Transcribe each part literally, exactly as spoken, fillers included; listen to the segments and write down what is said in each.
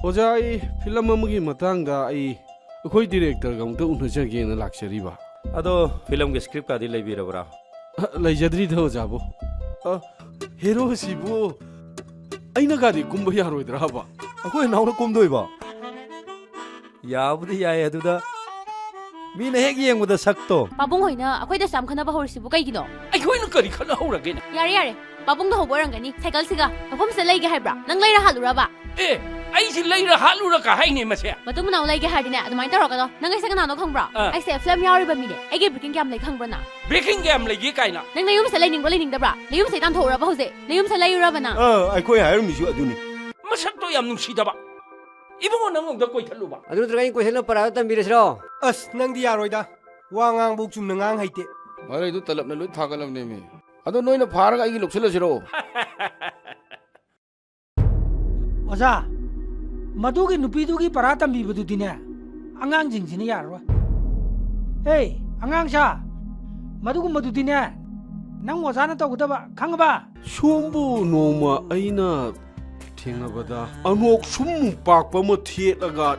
ꯑꯣꯖꯥ, ꯑꯩ ꯐꯤꯂꯝ ꯑꯃꯒꯤ ꯃꯇꯥꯡꯗ ꯑꯩ, ꯑꯩꯈꯣꯏ ꯗꯤꯔꯦꯛꯇꯔꯒ ꯑꯃꯨꯛꯇ ꯎꯅꯖꯒꯦꯅ ꯂꯥꯛꯆꯔꯤꯕ꯫ ꯑꯗꯣ ꯐꯤꯂꯝꯒꯤ ꯁ꯭ꯀ꯭ꯔꯤꯞꯀꯥꯗꯤ ꯂꯩꯕꯤꯔꯕ꯭ꯔꯥ? ꯑ, ꯂꯩꯖꯗ꯭ꯔꯤꯗ, ꯑꯣꯖꯥꯕꯨ꯫ ꯑ, ꯍꯦꯔꯣꯁꯤꯕꯨ ꯑꯩꯅꯒꯗꯤ ꯀꯨꯝꯕ ꯌꯥꯔꯣꯏꯗ꯭ꯔꯕ? ꯑꯩꯈꯣꯏ ꯏꯅꯥꯎꯅ ꯀꯨꯝꯗꯣꯏꯕ? ꯌꯥꯕꯨꯗꯤ ꯌꯥꯏ, ꯑꯗꯨꯗ ꯃꯤꯅ ꯍꯦꯛ ꯌꯦꯡꯕꯗ ꯁꯛꯇꯣ꯫ ꯄꯥꯕꯨꯡ ꯍꯣꯏꯅ ꯑꯩꯈꯣꯏꯗ ꯁꯨꯌꯥꯝ ꯈꯟꯅꯕ ꯍꯧꯔꯤꯁꯤꯕꯨ ꯀꯩꯒꯤꯅꯣ? ꯑꯩꯈꯣꯏꯅ ꯀꯔꯤ ꯈꯠꯅꯍꯧꯔꯒꯦꯅꯦ? ꯌꯥꯔꯦ, ꯌꯥꯔꯦ꯫ ꯄꯥꯕꯨꯡꯗ ꯍꯧꯕ ꯑꯣꯏꯔꯝꯒꯅꯤ꯫ ꯁꯥꯏꯀꯜꯁꯤꯒ ꯃꯐꯝꯁꯤꯗ ꯂꯩꯒꯦ ꯍꯥꯏꯕ꯭ꯔꯥ? ꯅꯪ ꯂꯩꯔ ꯍꯥꯠꯂꯨꯔꯕ? ꯑꯦ, ꯑꯩꯁꯤ ꯂꯩꯔ ꯍꯥꯠꯂꯨꯔ ꯀꯥ ꯍꯥꯏꯅꯦ ꯃꯁꯦ? ꯃꯇꯨꯡ ꯃꯅꯥꯎ ꯂꯩꯒꯦ ꯍꯥꯏꯔꯗꯤꯅꯦ, ꯑꯗꯨꯃꯥꯏꯅ ꯇꯧꯔꯛꯀꯅꯣ꯫ ꯅꯪ ꯑꯩꯁꯦ ꯀꯅꯥꯅꯣ ꯈꯪꯕ꯭ꯔꯥ? ꯑꯥ꯫ ꯑꯩꯁꯦ ꯐꯤꯂꯝ ꯌꯥꯎꯔꯤꯕ ꯃꯤꯅꯦ꯫ ꯑꯩꯒꯤ ꯕ꯭ꯔꯦꯀꯤꯡ ꯀꯌꯥꯝ ꯂꯩ ꯈꯪꯕ꯭ꯔꯥ ꯅꯪ? ꯕ꯭ꯔꯦꯀꯤꯡ ꯀꯌꯥꯝ ꯂꯩꯒꯦ ꯀꯥꯏꯅ? ꯅꯪ ꯅꯌꯨꯝꯁꯦ ꯂꯩꯅꯤꯡꯕ꯭ꯔꯥ ꯂꯩꯅꯤꯡꯗꯕ꯭ꯔꯥ? ꯅꯌꯨꯝꯁꯦ ꯇꯥꯟꯊꯣꯛꯎꯔꯕ ꯍꯧꯖꯤꯛ? ꯅꯌꯨꯝꯁꯦ ꯂꯩꯔꯨꯔꯕ ꯅꯪ? ꯑꯥ, ꯑꯩꯈꯣꯏ ꯍꯥꯏꯔꯝꯃꯤꯁꯨ ꯑꯗꯨꯅꯤ꯫ ꯃꯁꯛꯇꯣ ꯌꯥꯝ ꯅꯨꯡꯁꯤꯗꯕ꯫ ꯏꯕꯨꯡꯉꯣ, ꯅꯪ ꯑꯃꯨꯛꯇ ꯀꯣꯏꯊꯠꯂꯨꯕ꯫ ꯑꯗꯨ ꯅꯠꯇ꯭ꯔꯒ ꯑꯩꯅ ꯀꯣꯏꯁꯜꯂ ꯄꯔꯥꯗ ꯇꯝꯕꯤꯔꯁꯤꯔꯣ? ꯑꯁ, ꯅꯪꯗꯤ ꯌꯥꯔꯣꯏꯗ꯫ ꯋꯥ ꯉꯥꯡꯕꯧ ꯆꯨꯝꯅ ꯉꯥꯡ ꯍꯩꯇꯦ꯫ ꯃꯔꯩꯗꯨ ꯇꯂꯞꯅ ꯂꯣꯏ ꯊꯥꯒꯠꯂꯕꯅꯦꯃꯤ꯫ ꯑꯗꯣ ꯅꯣꯏꯅ ꯐꯥꯔꯒ ꯑꯩꯒꯤ ꯂꯧꯁꯤꯜꯂꯁꯤꯔꯣ? ꯑꯣꯖꯥ, ꯃꯗꯨꯒꯤ ꯅꯨꯄꯤꯗꯨꯒꯤ ꯄꯔꯥ ꯇꯝꯕꯤꯕꯗꯨꯗꯤꯅꯦ, ꯑꯉꯥꯡꯁꯤꯡꯁꯤꯅ ꯌꯥꯔꯔꯣꯏ꯫ ꯍꯦ, ꯑꯉꯥꯡꯁꯥ, ꯃꯗꯨꯒꯨꯝꯕꯗꯨꯗꯤꯅꯦ, ꯅꯪ ꯑꯣꯖꯥꯅ ꯇꯧꯒꯗꯕ, ꯈꯪꯉꯕ? ꯁꯣꯝꯕꯨ ꯅꯣꯡꯃ ꯑꯩꯅ ꯊꯦꯡꯅꯕꯗ ꯑꯅꯣꯛ ꯁꯨꯝ ꯄꯥꯛꯄ ꯑꯃ ꯊꯦꯠꯂꯒ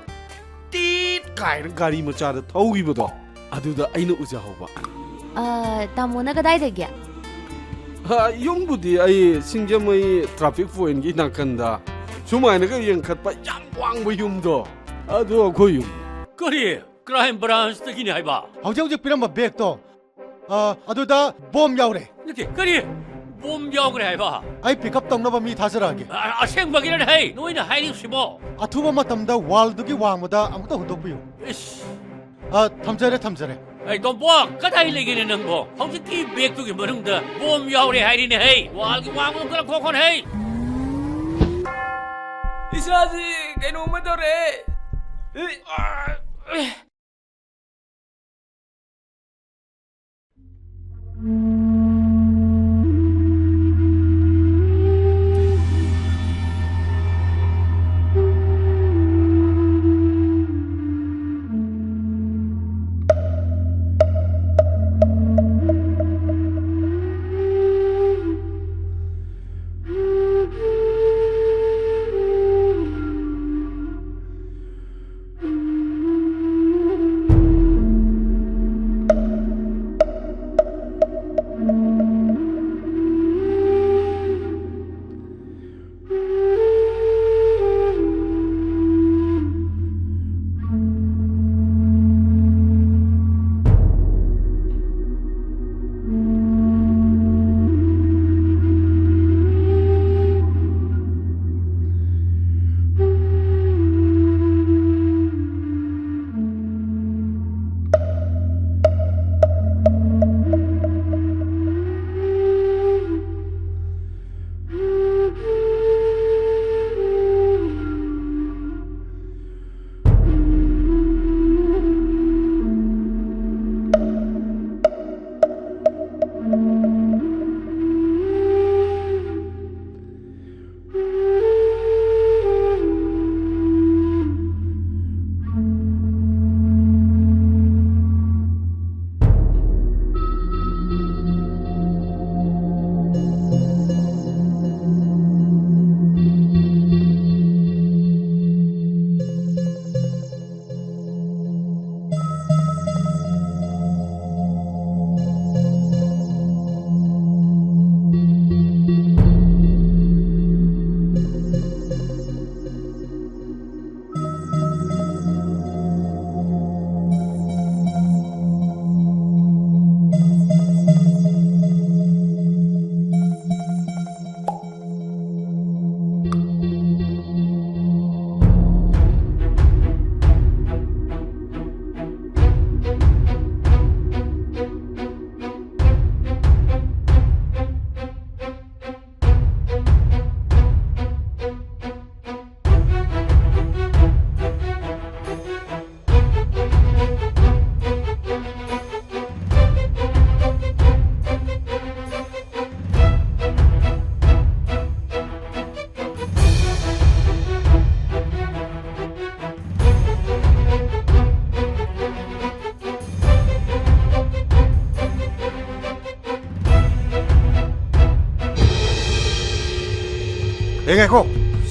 ꯇꯤꯠ ꯀꯥꯏꯅ ꯒꯥꯔꯤ ꯃꯆꯥꯗ ꯊꯧꯈꯤꯕꯗꯣ, ꯑꯗꯨꯗ ꯑꯩꯅ ꯎꯖꯍꯧꯕ꯫ ꯑ, ꯇꯥꯃꯣꯅ ꯀꯗꯥꯏꯗꯒꯤ? ꯑ, ꯌꯨꯝꯕꯨꯗꯤ ꯑꯩ ꯁꯤꯡꯖꯃꯩ traffic pointꯀꯤ ꯅꯥꯀꯟꯗ ꯁꯨꯃꯥꯏꯅꯒ ꯌꯦꯡꯈꯠꯄ ꯌꯥꯝ ꯋꯥꯡꯕ ꯌꯨꯝꯗꯣ, ꯑꯗꯨ ꯑꯩꯈꯣꯏ ꯌꯨꯝ꯫ ꯀꯔꯤ? Crime branchꯇꯒꯤꯅꯤ ꯍꯥꯏꯕ? ꯍꯧꯖꯤꯛ ꯍꯧꯖꯤꯛ ꯄꯤꯔꯝꯕ bagꯇꯣ, ꯑ, ꯑꯗꯨꯗ ꯕꯣꯝ ꯌꯥꯎꯔꯦ꯫ ꯅꯠꯇꯦ, ꯀꯔꯤ? ꯕꯣꯝ ꯌꯥꯎꯈ꯭ꯔꯦ ꯍꯥꯏꯕ? ꯑꯩ ꯄꯤꯛ ꯑꯞ ꯇꯧꯅꯕ ꯃꯤ ꯊꯥꯖꯔꯛꯑꯒꯦ꯫ ꯑ-, ꯑꯁꯦꯡꯕꯒꯤꯔꯅꯦ ꯍꯩ, ꯅꯣꯏꯅ ꯍꯥꯏꯔꯤꯕꯁꯤꯕꯣ? ꯑꯊꯨꯕ ꯃꯇꯝꯗ ꯋꯥꯜꯗꯨꯒꯤ ꯋꯥꯡꯃꯗ ꯑꯃꯨꯛꯇ ꯍꯨꯟꯗꯣꯛꯄꯤꯌꯨ꯫ ꯏꯁ꯫ ꯑ, ꯊꯝꯖꯔꯦ, ꯊꯝꯖꯔꯦ꯫ ꯑꯩ ꯇꯣꯝꯄꯣꯛ, ꯀꯗꯥꯏ ꯂꯩꯒꯦꯅꯦ ꯅꯪꯕꯣ? ꯍꯧꯖꯤꯛꯇꯤ ꯕꯦꯒꯇꯨꯒꯤ ꯃꯅꯨꯡꯗ ꯕꯣꯝ ꯌꯥꯎꯔꯦ ꯍꯥꯏꯔꯤꯅꯦ ꯍꯩ꯫ ꯋꯥꯜꯒꯤ ꯋꯥꯡꯃꯗ ꯑꯃꯨꯛꯇ ꯂꯪꯊꯣꯛꯈꯣꯅꯦ ꯍꯩ꯫ ꯏꯁꯥꯁꯤ ꯀꯩꯅꯣꯝꯃ ꯇꯧꯔꯦ꯫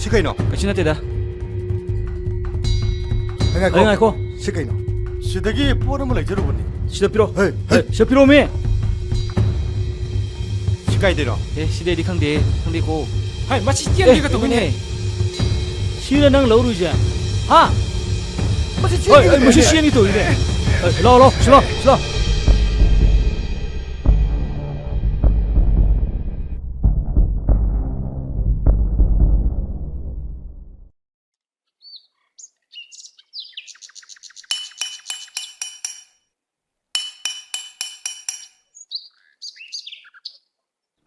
ꯁꯤ ꯀꯩꯅꯣ? ꯀꯩꯁꯨ ꯅꯠꯇꯦꯗ꯫ ꯉꯥꯏꯈꯣ꯫ ꯑꯩ ꯉꯥꯏꯈꯣ꯫ ꯁꯤ ꯀꯩꯅꯣ? ꯁꯤꯗꯒꯤ ꯄꯣꯠ ꯑꯃ ꯂꯩꯖꯔꯨꯕꯅꯤ꯫ ꯁꯤꯗ ꯄꯤꯔꯣ꯫ ꯍꯩ, ꯍꯩ, ꯍꯩ꯫ ꯁꯤꯗ ꯄꯤꯔꯣꯃꯤ꯫ ꯁꯤ ꯀꯥꯏꯗꯩꯅꯣ? ꯑꯦ, ꯁꯤꯗꯩꯗꯤ ꯈꯪꯗꯦ, ꯈꯪꯗꯦꯀꯣ꯫ ꯍꯩ, ꯃꯁꯤ ꯑꯦ, ꯆꯦꯟꯒꯦꯒ ꯇꯧꯕꯅꯦ꯫ ꯏꯕꯨꯡꯉꯣ꯫ ꯁꯤꯔ ꯅꯪ ꯂꯧꯔꯨꯏꯁꯦ? ꯍꯥ? ꯃꯁꯤ ꯍꯣꯏ, ꯆꯦꯟꯒꯦ ꯑꯩ ꯃꯁꯤ ꯇꯧꯕꯅꯦ꯫ ꯆꯦꯟꯒꯦ ꯇꯧꯔꯤꯅꯦ꯫ ꯑꯦ, ꯂꯥꯛꯑꯣ, ꯂꯥꯛꯑꯣ, ꯁꯤ ꯂꯥꯛꯑꯣ, ꯁꯤ ꯂꯥꯛꯑꯣ꯫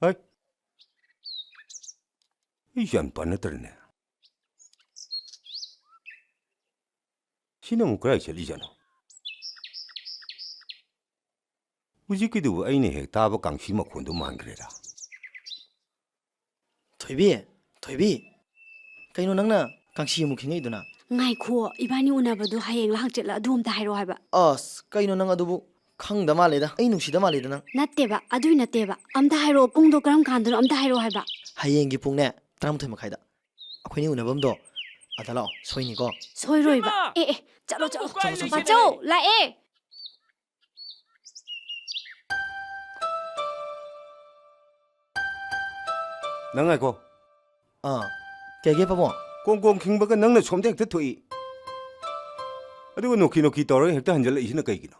ꯍꯩ, ꯑꯩ ꯒ꯭ꯌꯥꯟ ꯄꯥꯅꯗ꯭ꯔꯦꯅꯦ꯫ ꯁꯤꯅ ꯑꯃꯨꯛ ꯀꯗꯥꯏ ꯆꯠꯂꯤꯖꯥꯠꯅꯣ? ꯍꯧꯖꯤꯛꯀꯤꯗꯨꯕꯨ ꯑꯩꯅ ꯍꯦꯛ ꯇꯥꯕ ꯀꯥꯡꯁꯤ ꯃꯈꯣꯟꯗꯨ ꯃꯥꯟꯈ꯭ꯔꯦꯗ꯫ ꯊꯣꯏꯕꯤ, ꯊꯣꯏꯕꯤ, ꯀꯩꯅꯣ ꯅꯪꯅ ꯀꯥꯡꯁꯤ ꯑꯃꯨꯛ ꯈꯤꯡꯉꯛꯏꯗꯨꯅ? ꯉꯥꯏꯈꯣ, ꯏꯕꯥꯅꯤ ꯎꯅꯕꯗꯣ ꯍꯌꯦꯡꯂ ꯍꯪꯆꯤꯠꯂ ꯑꯗꯨ ꯑꯝꯇ ꯍꯥꯏꯔꯛꯑꯣ ꯍꯥꯏꯕ꯫ ꯑꯁ, ꯀꯩꯅꯣ ꯅꯪ ꯑꯗꯨꯕꯨ ꯈꯪꯗ ꯃꯥꯜꯂꯦꯗ꯫ ꯑꯩ ꯅꯨꯡꯁꯤꯗ ꯃꯥꯜꯂꯦꯗ ꯅꯪ꯫ ꯅꯠꯇꯦꯕ, ꯑꯗꯨꯏ ꯅꯠꯇꯦꯕ꯫ ꯑꯝꯇ ꯍꯥꯏꯔꯛꯑꯣ, ꯄꯨꯡꯗꯣ ꯀꯔꯝ ꯀꯥꯟꯗꯅꯣ ꯑꯝꯇ ꯍꯥꯏꯔꯛꯑꯣ ꯍꯥꯏꯕ꯫ ꯍꯌꯦꯡꯒꯤ ꯄꯨꯡꯅꯦ, ꯇꯔꯥꯃꯥꯊꯣꯏ ꯃꯈꯥꯏꯗ꯫ ꯑꯩꯈꯣꯏꯅꯤ ꯎꯅꯐꯝꯗꯣ ꯑꯗ ꯂꯥꯛꯑꯣ, ꯁꯣꯏꯅꯤꯀꯣ꯫ ꯁꯣꯏꯔꯣꯏꯕ꯫ ꯏꯃꯥ! ꯑꯦ, ꯑꯦ, ꯆꯠꯂꯣ, ꯆꯠꯂꯣ, ꯅꯪꯕꯨ ꯀꯥꯏ ꯆꯠꯂꯣ, ꯆꯠꯂꯣ꯫ ꯂꯩꯒꯦ? ꯕꯥꯆꯧ, ꯂꯥꯛꯑꯦ꯫ ꯅꯪ ꯉꯥꯏꯈꯣ꯫ ꯑꯥ, ꯀꯩꯒꯦ ꯄꯥꯕꯨꯡ? ꯀꯣꯡ ꯀꯣꯡ ꯈꯤꯡꯕꯒ ꯅꯪꯅ ꯁꯣꯝꯗ ꯍꯦꯛꯇ ꯊꯣꯛꯏ꯫ ꯑꯗꯨꯒ ꯅꯣꯛꯀꯤ ꯅꯣꯛꯀꯤ ꯇꯧꯔꯒ ꯍꯦꯛꯇ ꯍꯟꯖꯜꯂꯛꯏꯁꯤꯅ ꯀꯩꯒꯤꯅꯣ?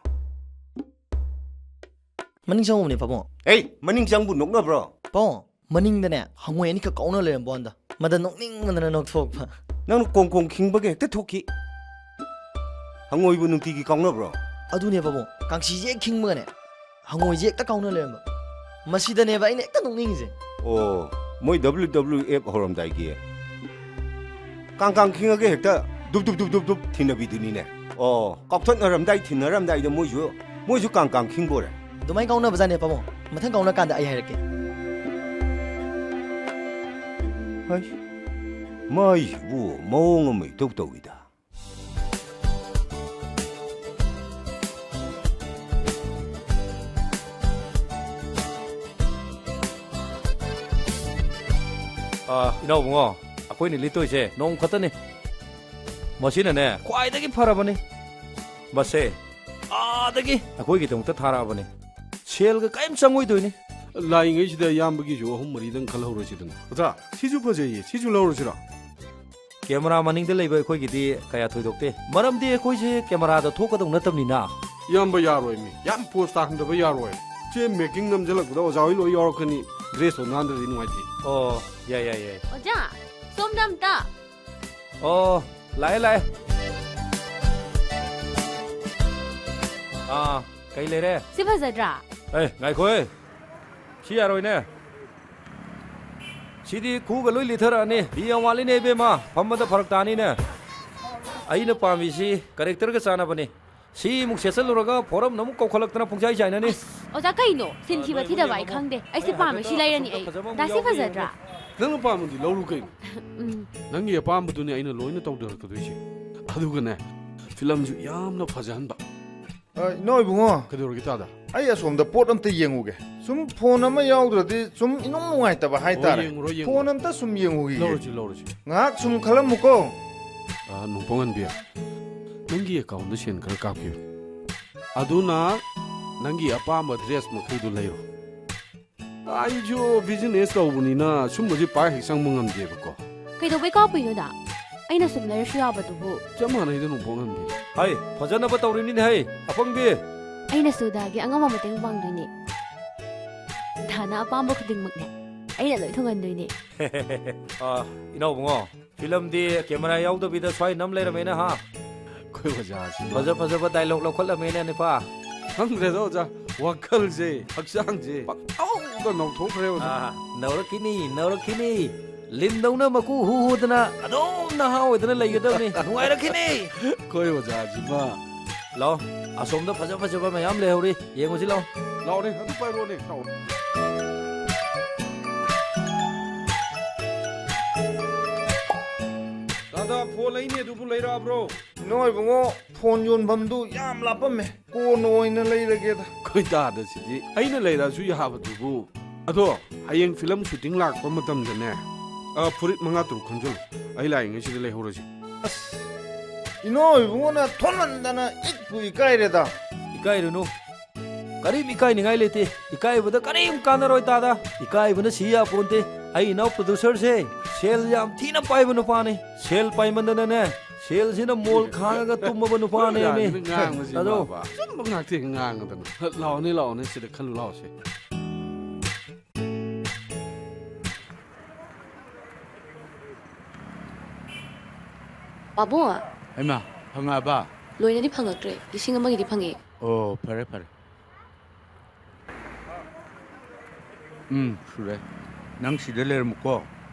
ꯃꯅꯤꯡ ꯆꯪꯉꯨꯕꯅꯦ ꯄꯥꯕꯨꯡ꯫ ꯑꯦ, ꯃꯅꯤꯡ ꯆꯪꯕꯨ ꯅꯣꯛꯅꯕ꯭ꯔꯣ? ꯄꯥꯕꯨꯡ, ꯃꯅꯤꯡꯗꯅꯦ ꯍꯪꯉꯣꯏ ꯑꯅꯤꯈꯛ ꯀꯥꯎꯅ ꯂꯩꯔꯝꯕ ꯋꯥꯅꯤꯗ꯫ ꯃꯗ ꯅꯣꯛꯅꯤꯡꯕꯗꯅ ꯅꯣꯛꯊꯣꯛꯄ꯫ ꯅꯪꯅ ꯀꯣꯡ ꯀꯣꯡ ꯈꯤꯡꯕꯒ ꯍꯦꯛꯇ ꯊꯣꯛꯈꯤ꯫ ꯍꯪꯉꯣꯏꯕꯨ ꯅꯨꯡꯇꯤꯒꯤ ꯀꯥꯎꯅꯕ꯭ꯔꯣ? ꯑꯗꯨꯅꯦ ꯄꯥꯕꯨꯡ, ꯀꯥꯡꯁꯤꯁꯦ ꯍꯦꯛ ꯈꯤꯡꯕꯒꯅꯦ ꯍꯪꯉꯣꯏꯁꯦ ꯍꯦꯛꯇ ꯀꯥꯎꯅ ꯂꯩꯔꯝꯕ꯫ ꯃꯁꯤꯗꯅꯦꯕ ꯑꯩꯅ ꯍꯦꯛꯇ ꯅꯣꯛꯅꯤꯡꯉꯤꯁꯦ꯫ ꯑꯣ, ꯃꯣꯏ W W F ꯍꯧꯔꯝꯗꯥꯏꯒꯤ꯫ ꯀꯥꯡ ꯀꯥꯡ ꯈꯤꯡꯉꯒ ꯍꯦꯛꯇ ꯗꯨꯞ ꯗꯨꯞ ꯗꯨꯞ ꯗꯨꯞ ꯗꯨꯞ ꯊꯤꯟꯅꯕꯤꯗꯨꯅꯤꯅꯦ꯫ ꯑꯣ, ꯀꯥꯎꯊꯠꯅꯔꯝꯗꯥꯏ ꯊꯤꯟꯅꯔꯝꯗꯥꯏꯗ ꯃꯣꯏꯁꯨ, ꯃꯣꯏꯁꯨ ꯀꯥꯡ ꯀꯥꯡ ꯈꯤꯡꯕꯣꯔꯦ꯫ ꯑꯗꯨꯃꯥꯏꯅ ꯀꯥꯎꯅꯕꯖꯥꯠꯅꯦ ꯄꯥꯕꯨꯡ꯫ ꯃꯊꯪ ꯀꯥꯎꯅ ꯀꯥꯟꯗ ꯑꯩ ꯍꯥꯏꯔꯛꯀꯦ꯫ ꯍꯩ, ꯃꯥꯏꯁꯤꯕꯨ ꯃꯑꯣꯡ ꯑꯃ ꯏꯇꯧ ꯇꯧꯏꯗ꯫ ꯑꯥ, ꯏꯅꯥꯎ ꯏꯕꯨꯡꯉꯣ, ꯑꯩꯈꯣꯏꯅ ꯂꯤꯠꯇꯣꯏꯁꯦ ꯅꯣꯡ ꯈꯛꯇꯅꯤ꯫ ꯃꯁꯤꯅꯅꯦ, ꯈ꯭ꯋꯥꯏꯗꯒꯤ ꯐꯔꯕꯅꯤ꯫ ꯃꯁꯦ ꯑꯥꯗꯒꯤ ꯑꯩꯈꯣꯏꯒꯤꯗꯃꯛꯇ ꯊꯥꯔꯛꯑꯕꯅꯤ꯫ ꯁꯦꯜꯒ ꯀꯔꯤꯝ ꯆꯪꯉꯣꯏꯗꯣꯏꯅꯤ꯫ ꯂꯥꯛꯏꯉꯩꯁꯤꯗ ꯏꯌꯥꯝꯕꯒꯤꯁꯨ ꯑꯍꯨꯝ ꯃꯔꯤꯗꯪ ꯈꯜꯍꯧꯔꯁꯤꯗꯅ꯫ ꯑꯣꯖꯥ, ꯁꯤꯁꯨ ꯐꯖꯩꯌꯦ, ꯁꯤꯁꯨ ꯂꯧꯔꯁꯤꯔꯣ? ꯀꯦꯃꯦꯔꯥ ꯃꯅꯤꯡꯗ ꯂꯩꯕ ꯑꯩꯈꯣꯏꯒꯤꯗꯤ ꯀꯌꯥ ꯊꯣꯏꯗꯣꯛꯇꯦ, ꯃꯔꯝꯗꯤ ꯑꯩꯈꯣꯏꯁꯦ ꯀꯦꯃꯦꯔꯥꯗ ꯊꯣꯛꯀꯗꯧ ꯅꯠꯇꯕꯅꯤꯅ꯫ ꯏꯌꯥꯝꯕ, ꯌꯥꯔꯣꯏ ꯃꯤ, ꯌꯥꯝ ꯄꯣꯁ ꯇꯥꯍꯟꯗꯕ ꯌꯥꯔꯣꯏ꯫ ꯆꯦ ꯃꯦꯀꯤꯡ ꯅꯝꯁꯤꯜꯂꯛꯄꯗ ꯑꯣꯖꯥ ꯍꯣꯏ ꯂꯣꯏ ꯌꯥꯎꯔꯛꯀꯅꯤ, ꯗ꯭ꯔꯦꯁꯇꯣ ꯅꯥꯟꯗ꯭ꯔꯗꯤ ꯅꯨꯡꯉꯥꯏꯇꯦ꯫ ꯑꯣ, ꯌꯥꯏ, ꯌꯥꯏ, ꯌꯥꯏ꯫ ꯑꯣꯖꯥ, ꯁꯣꯝꯗ ꯑꯝꯇ꯫ ꯑꯣ, ꯂꯥꯛꯑꯦ, ꯂꯥꯛꯑꯦ꯫ ꯑꯥ, ꯀꯩ ꯂꯩꯔꯦ? ꯁꯤ ꯐꯖꯗ꯭ꯔꯥ? ꯑꯦ, ꯉꯥꯏꯈꯣꯍꯦ꯫ ꯁꯤ ꯌꯥꯔꯣꯏꯅꯦ꯫ ꯁꯤꯗꯤ ꯈꯨꯒ ꯂꯣꯏ ꯂꯤꯊꯔꯛꯑꯅꯤ꯫ ꯐꯤ ꯌꯥꯝ ꯋꯥꯠꯂꯤꯅꯦ ꯏꯕꯦꯝꯃ, ꯐꯝꯕꯗ ꯐꯔꯛ ꯇꯥꯅꯤꯅꯦ꯫ ꯑꯩꯅ ꯄꯥꯝꯃꯤꯁꯤ ꯀꯔꯦꯛꯇꯔꯒ ꯆꯥꯟꯅꯕꯅꯤ꯫ ꯁꯤ ꯑꯃꯨꯛ ꯁꯦꯠꯆꯜꯂꯨꯔꯒ ꯐꯣꯔꯝꯅ ꯑꯃꯨꯛ ꯀꯧꯈꯠꯂꯛꯇꯅ ꯄꯨꯡꯆꯥꯏ ꯆꯥꯏꯅꯅꯤ꯫ ꯑꯁ, ꯑꯣꯖꯥ, ꯀꯩꯅꯣ? ꯁꯤꯟ ꯊꯤꯕ ꯊꯤꯗꯕ ꯑꯩ ꯈꯪꯗꯦ꯫ ꯑꯩ ꯁꯤ ꯄꯥꯝꯃꯦ, ꯁꯤ ꯂꯩꯔꯅꯤ ꯑꯩ꯫ ꯗꯥ, ꯁꯤ ꯐꯖꯗ꯭ꯔꯥ? ꯅꯪꯅ ꯄꯥꯝꯃꯗꯤ ꯂꯧꯔꯨ ꯀꯩꯅꯣ꯫ ꯎꯝ꯫ ꯅꯪꯒꯤ ꯑꯄꯥꯝꯕꯗꯨꯅꯦ ꯑꯩꯅ ꯂꯣꯏꯅ ꯇꯧꯊꯔꯛꯀꯗꯣꯏꯁꯦ꯫ ꯑꯗꯨꯒꯅꯦ, ꯐꯤꯂꯝꯁꯨ ꯌꯥꯝꯅ ꯐꯖꯍꯟꯕ꯫ ꯑ, ꯏꯅꯥꯎ ꯏꯕꯨꯡꯉꯣ꯫ ꯀꯩꯗꯧꯔꯒꯦ ꯇꯥꯗ? ꯑꯩ ꯑꯁꯣꯝꯗ ꯄꯣꯠ ꯑꯝꯇ ꯌꯦꯡꯉꯨꯒꯦ꯫ ꯁꯨꯝ ꯐꯣꯟ ꯑꯃ ꯌꯥꯎꯗ꯭ꯔꯗꯤ ꯁꯨꯝ ꯏꯅꯨꯡ ꯅꯨꯡꯉꯥꯏꯇꯕ ꯍꯥꯏꯇꯥꯔꯦ꯫ ꯌꯦꯡꯉꯨꯔꯣ, ꯌꯦꯡꯉꯨꯔꯣ꯫ ꯐꯣꯟ ꯑꯝꯇ ꯁꯨꯝ ꯌꯦꯡꯉꯨꯈꯤꯒꯦ꯫ ꯂꯧꯔꯁꯤ, ꯂꯧꯔꯁꯤ꯫ ꯉꯥꯏꯍꯥꯛ ꯁꯨꯝ ꯈꯜꯂꯝꯃꯨꯀꯣ꯫ ꯑ, ꯅꯣꯡꯄꯣꯛ ꯉꯟꯕꯤ, ꯅꯪꯒꯤ ꯑꯦꯀꯥꯎꯟꯗ ꯁꯦꯟ ꯈꯔ ꯀꯥꯞꯈꯤꯕꯅꯤ꯫ ꯑꯗꯨꯅ ꯅꯪꯒꯤ ꯑꯄꯥꯝꯕ ꯗ꯭ꯔꯦꯁ ꯃꯈꯩꯗꯨ ꯂꯩꯔꯣ꯫ ꯑꯩꯁꯨ ꯕꯤꯖꯤꯅꯦꯁ ꯇꯧꯕꯅꯤꯅ ꯁꯨꯝꯕꯁꯤ ꯄꯥꯛ ꯍꯦꯛ ꯆꯪꯕ ꯉꯝꯗꯦꯕꯀꯣ꯫ ꯀꯩꯗꯧꯕꯩ ꯀꯥꯞꯄꯨꯏꯅꯣꯗ? ꯑꯩꯅ ꯁꯨꯝ ꯂꯩꯔꯁꯨ ꯌꯥꯕꯗꯨꯕꯨ꯫ ꯆꯞ ꯃꯥꯟꯅꯩꯗ, ꯅꯣꯡꯄꯣꯛ ꯉꯟꯕꯤ꯫ ꯍꯩ, ꯐꯖꯅꯕ ꯇꯧꯔꯤꯕꯅꯤꯅꯦ ꯍꯩ, ꯑꯄꯪꯕꯤ꯫ ꯑꯩꯅꯁꯨ ꯗꯥꯒꯤ ꯑꯉꯝꯕ ꯃꯇꯦꯡ ꯄꯥꯡꯗꯣꯏꯅꯦ꯫ ꯗꯥꯅ ꯑꯄꯥꯝꯕ ꯈꯨꯗꯤꯡꯃꯛꯅꯦ, ꯑꯩꯅ ꯂꯣꯏ ꯊꯨꯡꯍꯟꯗꯣꯏꯅꯦ꯫ ꯑ, ꯏꯅꯥꯎꯕꯨꯡꯉꯣ, ꯐꯤꯂꯝꯗꯤ ꯀꯦꯃꯦꯔꯥ ꯌꯥꯎꯗꯕꯤꯗ ꯁ꯭ꯋꯥꯏ ꯅꯝ ꯂꯩꯔꯝꯃꯦꯅ, ꯍꯥ? ꯑꯩꯈꯣꯏ ꯑꯣꯖꯥꯁꯤꯅ꯫ ꯐꯖ ꯐꯖꯕ ꯗꯥꯏꯂꯣꯛ ꯂꯧꯈꯠꯂꯝꯃꯦꯅꯦ, ꯅꯤꯄꯥ꯫ ꯈꯪꯗ꯭ꯔꯦꯗ, ꯑꯣꯖꯥ꯫ ꯋꯥꯈꯜꯁꯦ, ꯍꯛꯆꯥꯡꯁꯦ ꯄꯪꯅꯧꯗ ꯅꯧꯊꯣꯛꯈ꯭ꯔꯦ, ꯑꯣꯖꯥ꯫ ꯑꯥ, ꯅꯧꯔꯛꯈꯤꯅꯤ, ꯅꯧꯔꯛꯈꯤꯅꯤ꯫ ꯂꯤꯟꯗꯧꯅ ꯃꯀꯨ ꯍꯨ ꯍꯨꯗꯅ ꯑꯗꯨꯝ ꯅꯍꯥ ꯑꯣꯏꯗꯅ ꯂꯩꯒꯗꯕꯅꯤ꯫ ꯅꯨꯡꯉꯥꯏꯔꯛꯈꯤꯅꯤ꯫ ꯑꯩꯈꯣꯏ ꯑꯣꯖꯥꯁꯤꯃ꯫ ꯂꯥꯛꯑꯣ, ꯑꯁꯣꯝꯗ ꯐꯖ ꯐꯖꯕ ꯃꯌꯥꯝ ꯂꯩꯍꯧꯔꯤ, ꯌꯦꯡꯉꯨꯁꯤ ꯂꯥꯛꯑꯣ꯫ ꯂꯥꯛꯑꯣꯅꯦ, ꯑꯗꯨ ꯄꯥꯏꯔꯛꯑꯣꯅꯦ, ꯂꯥꯛꯑꯣ꯫ ꯗꯥꯗꯥ, ꯐꯣꯟ ꯂꯩꯅꯦ ꯑꯗꯨꯕꯨ ꯂꯩꯔꯛꯑꯕ꯭ꯔꯣ? ꯏꯅꯥꯎ ꯏꯕꯨꯡꯉꯣ, ꯐꯣꯟ ꯌꯣꯟꯐꯝꯗꯨ ꯌꯥꯝ ꯂꯥꯞꯄꯝꯃꯦ, ꯀꯣꯟꯅ ꯑꯣꯏꯅ ꯂꯩꯔꯒꯦꯗ꯫ ꯈꯣꯏꯗꯥꯗ ꯁꯤꯗꯤ ꯑꯩꯅ ꯂꯩꯔꯛꯑꯁꯨ ꯌꯥꯕꯗꯨꯕꯨ꯫ ꯑꯗꯣ ꯍꯌꯦꯡ ꯐꯤꯂꯝ ꯁꯨꯇꯤꯡ ꯂꯥꯛꯄ ꯃꯇꯝꯗꯅꯦ, ꯑ, ꯐꯨꯔꯤꯠ ꯃꯉꯥ ꯇꯔꯨꯛ ꯈꯣꯝꯖꯤꯜꯂꯨ꯫ ꯑꯩ ꯂꯥꯛꯏꯉꯩꯁꯤꯗ ꯂꯩꯍꯧꯔꯁꯤ꯫ ꯑꯁ, ꯏꯅꯥꯎ ꯏꯕꯨꯡꯉꯣꯅ ꯊꯣꯟꯃꯟꯗꯅ ꯏꯛꯄꯨ ꯏꯀꯥꯏꯔꯦꯗ꯫ ꯏꯀꯥꯏꯔꯨꯅꯨ꯫ ꯀꯔꯤꯝ ꯏꯀꯥꯏꯅꯤꯡꯉꯥꯏ ꯂꯩꯇꯦ꯫ ꯏꯀꯥꯏꯕꯗ ꯀꯔꯤꯝ ꯀꯥꯟꯅꯔꯣꯏ, ꯇꯥꯗ꯫ ꯏꯀꯥꯏꯕꯅ ꯁꯤ ꯌꯥꯄꯣꯟꯇꯦ꯫ ꯑꯩ ꯏꯅꯥꯎ producerꯁꯦ ꯁꯦꯜ ꯌꯥꯝ ꯊꯤꯅ ꯄꯥꯏꯕ ꯅꯨꯄꯥꯅꯤ꯫ ꯁꯦꯜ ꯄꯥꯏꯃꯟꯗꯅꯅꯦ, ꯁꯦꯜꯁꯤꯅ ꯃꯣꯜ ꯈꯥꯡꯉꯒ ꯇꯨꯝꯃꯕ ꯅꯨꯄꯥꯅꯦꯃꯤ꯫ ꯑꯣꯖꯥꯁꯤꯅ ꯉꯥꯡꯕꯁꯤ ꯑꯗꯣ ꯏꯃꯥꯕ꯫ ꯑꯆꯨꯝꯕ ꯉꯥꯛꯇ ꯍꯦꯛ ꯉꯥꯡꯉꯗꯅ꯫ ꯂꯥꯛꯑꯣꯅꯦ, ꯂꯥꯛꯑꯣꯅꯦ, ꯁꯤꯗ ꯈꯜꯂꯨ ꯂꯥꯛꯑꯣꯁꯦ꯫ ꯄꯥꯕꯨꯡ, ꯍꯩꯃꯥ, ꯐꯪꯉꯛꯑꯕ? ꯂꯣꯏꯅꯗꯤ ꯐꯪꯉꯛꯇ꯭ꯔꯦ, ꯂꯤꯁꯤꯡ ꯑꯃꯒꯤꯗꯤ ꯐꯪꯉꯦ꯫ ꯑꯣ, ꯐꯔꯦ, ꯐꯔꯦ꯫ ꯎꯝ, ꯁꯨꯔꯦ꯫ ꯅꯪ ꯁꯤꯗ ꯂꯩꯔꯝꯃꯨꯀꯣ꯫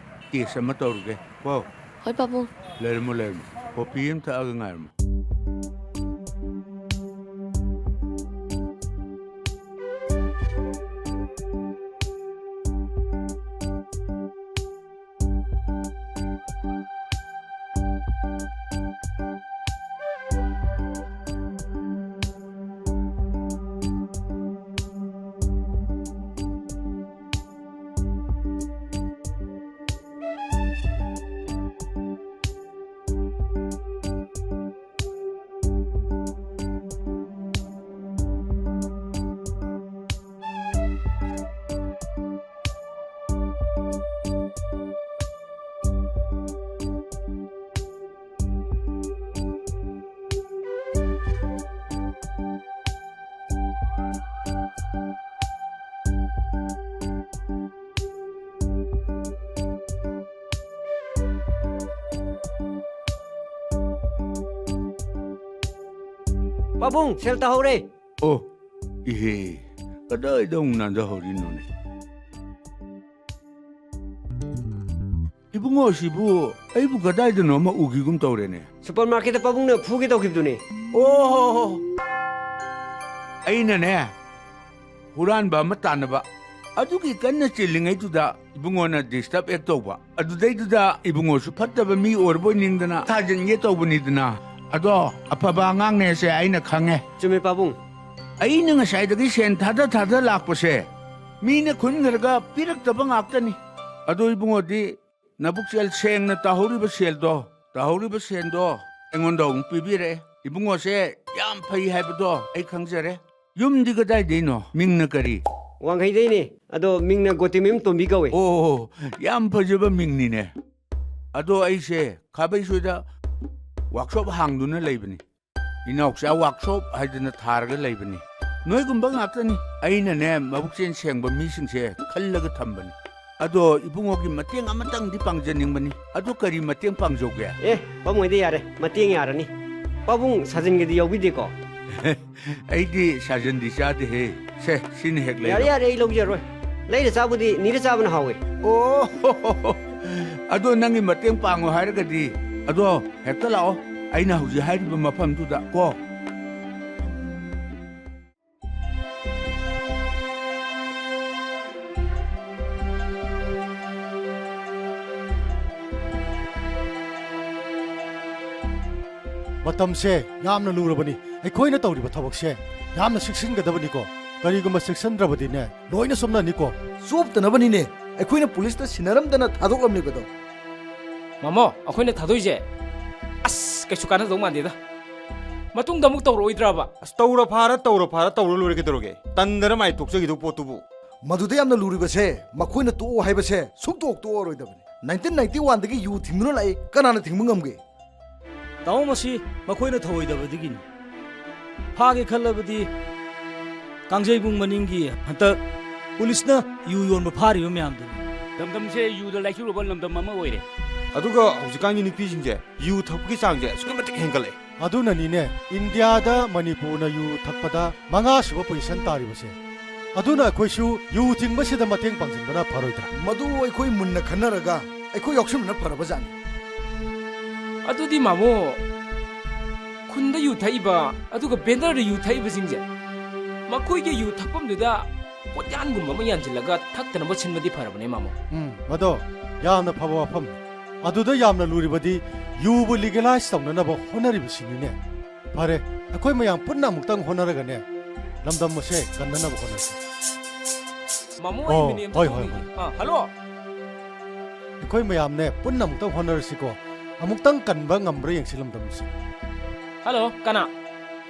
Test ꯑꯃ ꯇꯧꯔꯨꯒꯦ ꯀꯣ꯫ ꯍꯣꯏ, ꯄꯥꯕꯨꯡ꯫ ꯂꯩꯔꯝꯃꯣ, ꯂꯩꯔꯝꯃꯣ꯫ Coffee ꯑꯃ ꯊꯛꯑꯒ ꯉꯥꯏꯔꯝꯃꯣ꯫ ꯄꯥꯕꯨꯡ, ꯁꯦꯜ ꯇꯥꯍꯧꯔꯦ꯫ ꯑꯣ, ꯏꯍꯦ, ꯀꯗꯥꯏꯗ ꯑꯃꯨꯛ ꯅꯥꯟꯊꯍꯧꯔꯤꯅꯣꯅꯦ? ꯏꯕꯨꯡꯉꯣ, ꯁꯤꯕꯨ ꯑꯩꯕꯨ ꯀꯗꯥꯏꯗꯅꯣ ꯑꯃ ꯎꯈꯤꯒꯨꯝ ꯇꯧꯔꯦꯅꯦ꯫ Supermarketꯇ ꯄꯥꯕꯨꯡꯅ ꯐꯨꯒꯦ ꯇꯧꯈꯤꯕꯗꯨꯅꯦ꯫ ꯑꯣ, ꯑꯩꯅꯅꯦ, ꯍꯨꯔꯥꯟꯕ ꯑꯃ ꯇꯥꯟꯅꯕ ꯑꯗꯨꯒꯤ ꯀꯟꯅ ꯆꯤꯜꯂꯤꯉꯩꯗꯨꯗ ꯏꯕꯨꯡꯉꯣꯅ disturb ꯍꯦꯛ ꯇꯧꯕ꯫ ꯑꯗꯨꯗꯩꯗꯨꯗ ꯏꯕꯨꯡꯉꯣꯁꯨ ꯐꯠꯇꯕ ꯃꯤ ꯑꯣꯏꯔꯕꯣꯏ ꯅꯤꯡꯗꯅ ꯊꯥꯖꯤꯟꯒꯦ ꯇꯧꯕꯅꯤꯗꯅ꯫ ꯑꯗꯣ ꯑꯐꯕ ꯑꯉꯥꯡꯅꯦꯁꯦ ꯑꯩꯅ ꯈꯪꯉꯦ꯫ ꯆꯨꯝꯃꯦ, ꯄꯥꯕꯨꯡ꯫ ꯑꯩꯅ ꯉꯁꯥꯏꯗꯒꯤ ꯁꯦꯟ ꯊꯥꯗ ꯊꯥꯗ ꯂꯥꯛꯄꯁꯦ ꯃꯤꯅ ꯈꯨꯟꯈ꯭ꯔꯒ ꯄꯤꯔꯛꯇꯕ ꯉꯥꯛꯇꯅꯤ꯫ ꯑꯗꯣ ꯏꯕꯨꯡꯉꯣꯗꯤ ꯅꯕꯨꯛꯆꯦꯜ ꯁꯦꯡꯅ ꯇꯥꯍꯧꯔꯤꯕ ꯁꯦꯜꯗꯣ, ꯇꯥꯍꯧꯔꯤꯕ ꯁꯦꯜꯗꯣ ꯑꯩꯉꯣꯟꯗ ꯑꯃꯨꯛ ꯄꯤꯕꯤꯔꯛꯑꯦ꯫ ꯏꯕꯨꯡꯉꯣꯁꯦ ꯌꯥꯝ ꯐꯩ ꯍꯥꯏꯕꯗꯣ ꯑꯩ ꯈꯪꯖꯔꯦ꯫ ꯌꯨꯝꯗꯤ ꯀꯗꯥꯏꯗꯩꯅꯣ? ꯃꯤꯡꯅ ꯀꯔꯤ? ꯋꯥꯡꯈꯩꯗꯩꯅꯦ꯫ ꯑꯗꯣ ꯃꯤꯡꯅ ꯒꯣꯇꯤꯃꯌꯨꯝ ꯇꯣꯝꯕꯤ ꯀꯧꯋꯦ꯫ ꯑꯣ, ꯌꯥꯝ ꯐꯖꯕ ꯃꯤꯡꯅꯤꯅꯦ꯫ ꯑꯗꯣ ꯑꯩꯁꯦ ꯈꯥꯕꯩꯁꯣꯏꯗ ꯋꯥꯛꯁꯣꯞ ꯍꯥꯡꯗꯨꯅ ꯂꯩꯕꯅꯤ꯫ ꯏꯅꯥꯎꯆꯥ ꯋꯥꯛꯁꯣꯞ ꯍꯥꯏꯗꯅ ꯊꯥꯔꯒ ꯂꯩꯕꯅꯤ꯫ ꯅꯣꯏꯒꯨꯝꯕ ꯉꯥꯛꯇꯅꯤ꯫ ꯑꯩꯅꯅꯦ, ꯃꯕꯨꯛꯆꯦꯜ ꯁꯦꯡꯕ ꯃꯤꯁꯤꯡꯁꯦ ꯈꯜꯂꯒ ꯊꯝꯕꯅꯤ꯫ ꯑꯗꯣ ꯏꯕꯨꯡꯉꯣꯒꯤ ꯃꯇꯦꯡ ꯑꯃꯇꯪꯗꯤ ꯄꯥꯡꯖꯅꯤꯡꯕꯅꯤ꯫ ꯑꯗꯨ ꯀꯔꯤ ꯃꯇꯦꯡ ꯄꯥꯡꯖꯧꯒꯦ? ꯑꯦ, ꯄꯥꯕꯨꯡ ꯍꯣꯏꯗꯤ ꯌꯥꯔꯦ, ꯃꯇꯦꯡ ꯌꯥꯔꯅꯤ꯫ ꯄꯥꯕꯨꯡ ꯁꯥꯖꯟꯒꯗꯤ ꯌꯥꯎꯕꯤꯗꯦꯀꯣ? ꯑꯩꯗꯤ ꯁꯥꯖꯟꯗꯤ ꯆꯥꯗꯦꯍꯦ꯫ ꯁꯦ, ꯁꯤꯅ ꯍꯦꯛ ꯂꯩꯔꯣ꯫ ꯌꯥꯔꯦ, ꯌꯥꯔꯦ, ꯑꯩ ꯂꯧꯖꯔꯣꯏ꯫ ꯂꯩꯔ ꯆꯥꯕꯨꯗꯤ ꯅꯤꯔ ꯆꯥꯕꯅ ꯍꯥꯎꯋꯦ꯫ ꯑꯣ, ꯑꯗꯣ ꯅꯪꯒꯤ ꯃꯇꯦꯡ ꯄꯥꯡꯉꯣ ꯍꯥꯏꯔꯒꯗꯤ, ꯑꯗꯣ ꯍꯦꯛꯇ ꯂꯥꯛꯑꯣ꯫ ꯑꯩꯅ ꯍꯧꯖꯤꯛ ꯍꯥꯏꯔꯤꯕ ꯃꯐꯝꯗꯨꯗ ꯀꯣ꯫ ꯃꯇꯝꯁꯦ ꯌꯥꯝꯅ ꯂꯨꯔꯕꯅꯤ꯫ ꯑꯩꯈꯣꯏꯅ ꯇꯧꯔꯤꯕ ꯊꯕꯛꯁꯦ ꯌꯥꯝꯅ ꯆꯦꯛꯁꯤꯟꯒꯗꯕꯅꯤꯀꯣ꯫ ꯀꯔꯤꯒꯨꯝꯕ ꯆꯦꯛꯁꯤꯟꯗ꯭ꯔꯕꯗꯤꯅꯦ, ꯂꯣꯏꯅ ꯆꯨꯝꯅꯅꯤꯀꯣ꯫ ꯆꯣꯞꯇꯅꯕꯅꯤꯅꯦ ꯑꯩꯈꯣꯏꯅ ꯄꯨꯂꯤꯁꯇ ꯁꯤꯟꯅꯔꯝꯗꯅ ꯊꯥꯗꯣꯛꯂꯝꯂꯤꯕꯗꯣ꯫ ꯃꯥꯃꯣ, ꯑꯩꯈꯣꯏꯅ ꯊꯥꯗꯣꯛꯏꯁꯦ ꯑꯁ ꯀꯩꯁꯨ ꯀꯥꯟꯅꯗꯧ ꯃꯥꯟꯗꯦꯗ꯫ ꯃꯇꯨꯡꯗ ꯑꯃꯨꯛ ꯇꯧꯔꯛꯑꯣꯏꯗ꯭ꯔꯕ? ꯑꯁ, ꯇꯧꯔ ꯐꯥꯔ, ꯇꯧꯔ ꯐꯥꯔ ꯇꯧꯔ ꯂꯣꯏꯔꯦ ꯀꯩꯗꯧꯔꯒꯦ? ꯇꯟꯗꯅ ꯃꯥꯏ ꯇꯣꯛꯆꯈꯤꯗꯧ ꯄꯣꯠꯇꯨꯕꯨ꯫ ꯃꯗꯨꯗ ꯌꯥꯝꯅ ꯂꯨꯔꯤꯕꯁꯦ, ꯃꯈꯣꯏꯅ ꯇꯣꯛꯑꯣ ꯍꯥꯏꯕꯁꯦ ꯁꯨꯡꯇꯣꯛ ꯇꯣꯛꯑꯔꯣꯏꯗꯕꯅꯤ꯫ ꯅꯥꯏꯟꯇꯤꯟ ꯅꯥꯏꯟꯇꯤ ꯋꯥꯟꯗꯒꯤ ꯌꯨ ꯊꯤꯡꯗꯨꯅ ꯂꯥꯛꯏ, ꯀꯅꯥꯅ ꯊꯤꯡꯕ ꯉꯝꯒꯦ? ꯇꯥꯃꯣ, ꯃꯁꯤ ꯃꯈꯣꯏꯅ ꯊꯧꯑꯣꯏꯗꯕꯗꯒꯤꯅꯤ꯫ ꯐꯥꯒꯦ ꯈꯜꯂꯕꯗꯤ ꯀꯥꯡꯖꯩꯕꯨꯡ ꯃꯅꯤꯡꯒꯤ ꯍꯟꯇꯛ ꯄꯨꯂꯤꯁꯅ ꯌꯨ ꯌꯣꯟꯕ ꯐꯥꯔꯤꯕ ꯃꯌꯥꯝꯗꯨꯅꯤ꯫ ꯂꯝꯗꯝꯁꯦ ꯌꯨꯗ ꯂꯥꯏꯆꯨꯔꯕ ꯂꯝꯗꯝ ꯑꯃ ꯑꯣꯏꯔꯦ꯫ ꯑꯗꯨꯒ ꯍꯧꯖꯤꯛꯀꯥꯟꯒꯤ ꯅꯨꯄꯤꯁꯤꯡꯁꯦ ꯌꯨ ꯊꯛꯄꯒꯤ ꯆꯥꯡꯁꯦ ꯑꯁꯨꯛꯀꯤ ꯃꯇꯤꯛ ꯍꯦꯟꯒꯠꯂꯛꯑꯦ꯫ ꯑꯗꯨꯅꯅꯤꯅꯦ, ꯏꯟꯗꯤꯌꯥꯗ ꯃꯅꯤꯄꯨꯔꯅ ꯌꯨ ꯊꯛꯄꯗ ꯃꯉꯥꯁꯨꯕ ꯄꯣꯖꯤꯁꯟ ꯇꯥꯔꯤꯕꯁꯦ꯫ ꯑꯗꯨꯅ ꯑꯩꯈꯣꯏꯁꯨ ꯌꯨ ꯊꯤꯡꯕꯁꯤꯗ ꯃꯇꯦꯡ ꯄꯥꯡꯁꯤꯟꯕꯅ ꯐꯔꯣꯏꯗ꯭ꯔꯥ? ꯃꯗꯨ ꯑꯩꯈꯣꯏ ꯃꯨꯟꯅ ꯈꯟꯅꯔꯒ ꯑꯩꯈꯣꯏ ꯌꯥꯎꯁꯟꯕꯅ ꯐꯔꯕꯖꯥꯠꯅꯤ꯫ ꯑꯗꯨꯗꯤ ꯃꯥꯃꯣ, ꯈꯨꯟꯗ ꯌꯨ ꯊꯛꯏꯕ ꯑꯗꯨꯒ ꯕꯦꯟꯗꯔꯗ ꯌꯨ ꯊꯛꯏꯕꯁꯤꯡꯁꯦ, ꯃꯈꯣꯏꯒꯤ ꯌꯨ ꯊꯛꯐꯝꯗꯨꯗ ꯄꯣꯠꯌꯥꯟꯒꯨꯝꯕ ꯑꯃ ꯌꯥꯟꯁꯤꯜꯂꯒ ꯊꯛꯇꯅꯕ ꯁꯤꯟꯕꯗꯤ ꯐꯔꯕꯅꯦ, ꯃꯥꯃꯣ꯫ ꯎꯝ, ꯃꯗꯣ ꯌꯥꯝꯅ ꯐꯕ ꯋꯥꯐꯝꯅꯤ꯫ ꯑꯗꯨꯗ ꯌꯥꯝꯅ ꯂꯨꯔꯤꯕꯗꯤ ꯌꯨꯕꯨ ꯂꯤꯒꯦꯂꯥꯏꯁ ꯇꯧꯅꯅꯕ ꯍꯣꯠꯅꯔꯤꯕꯁꯤꯅꯤꯅꯦ꯫ ꯐꯔꯦ, ꯑꯩꯈꯣꯏ ꯃꯌꯥꯝ ꯄꯨꯟꯅ ꯑꯃꯨꯛꯇꯪ ꯍꯣꯠꯅꯔꯒꯅꯦ, ꯂꯝꯗꯝ ꯑꯁꯦ ꯀꯟꯅꯅꯕ ꯍꯣꯠꯅꯁꯤ꯫ ꯃꯥꯃꯣ, ꯑꯩ ꯑꯣ, ꯃꯤꯅꯤꯠ ꯑꯝꯇ ꯍꯣꯏ, ꯍꯣꯏ, ꯊꯣꯛꯈꯤꯒꯦ꯫ ꯍꯣꯏ꯫ ꯑꯥ, ꯍꯜꯂꯣ꯫ ꯑꯩꯈꯣꯏ ꯃꯌꯥꯝꯅꯦ ꯄꯨꯟꯅ ꯑꯃꯨꯛꯇꯪ ꯍꯣꯠꯅꯔꯁꯤꯀꯣ꯫ ꯑꯃꯨꯛꯇꯪ ꯀꯟꯕ ꯉꯝꯕ꯭ꯔꯥ ꯌꯦꯡꯁꯤ ꯂꯝꯗꯝꯁꯦ꯫ ꯍꯜꯂꯣ, ꯀꯅꯥ?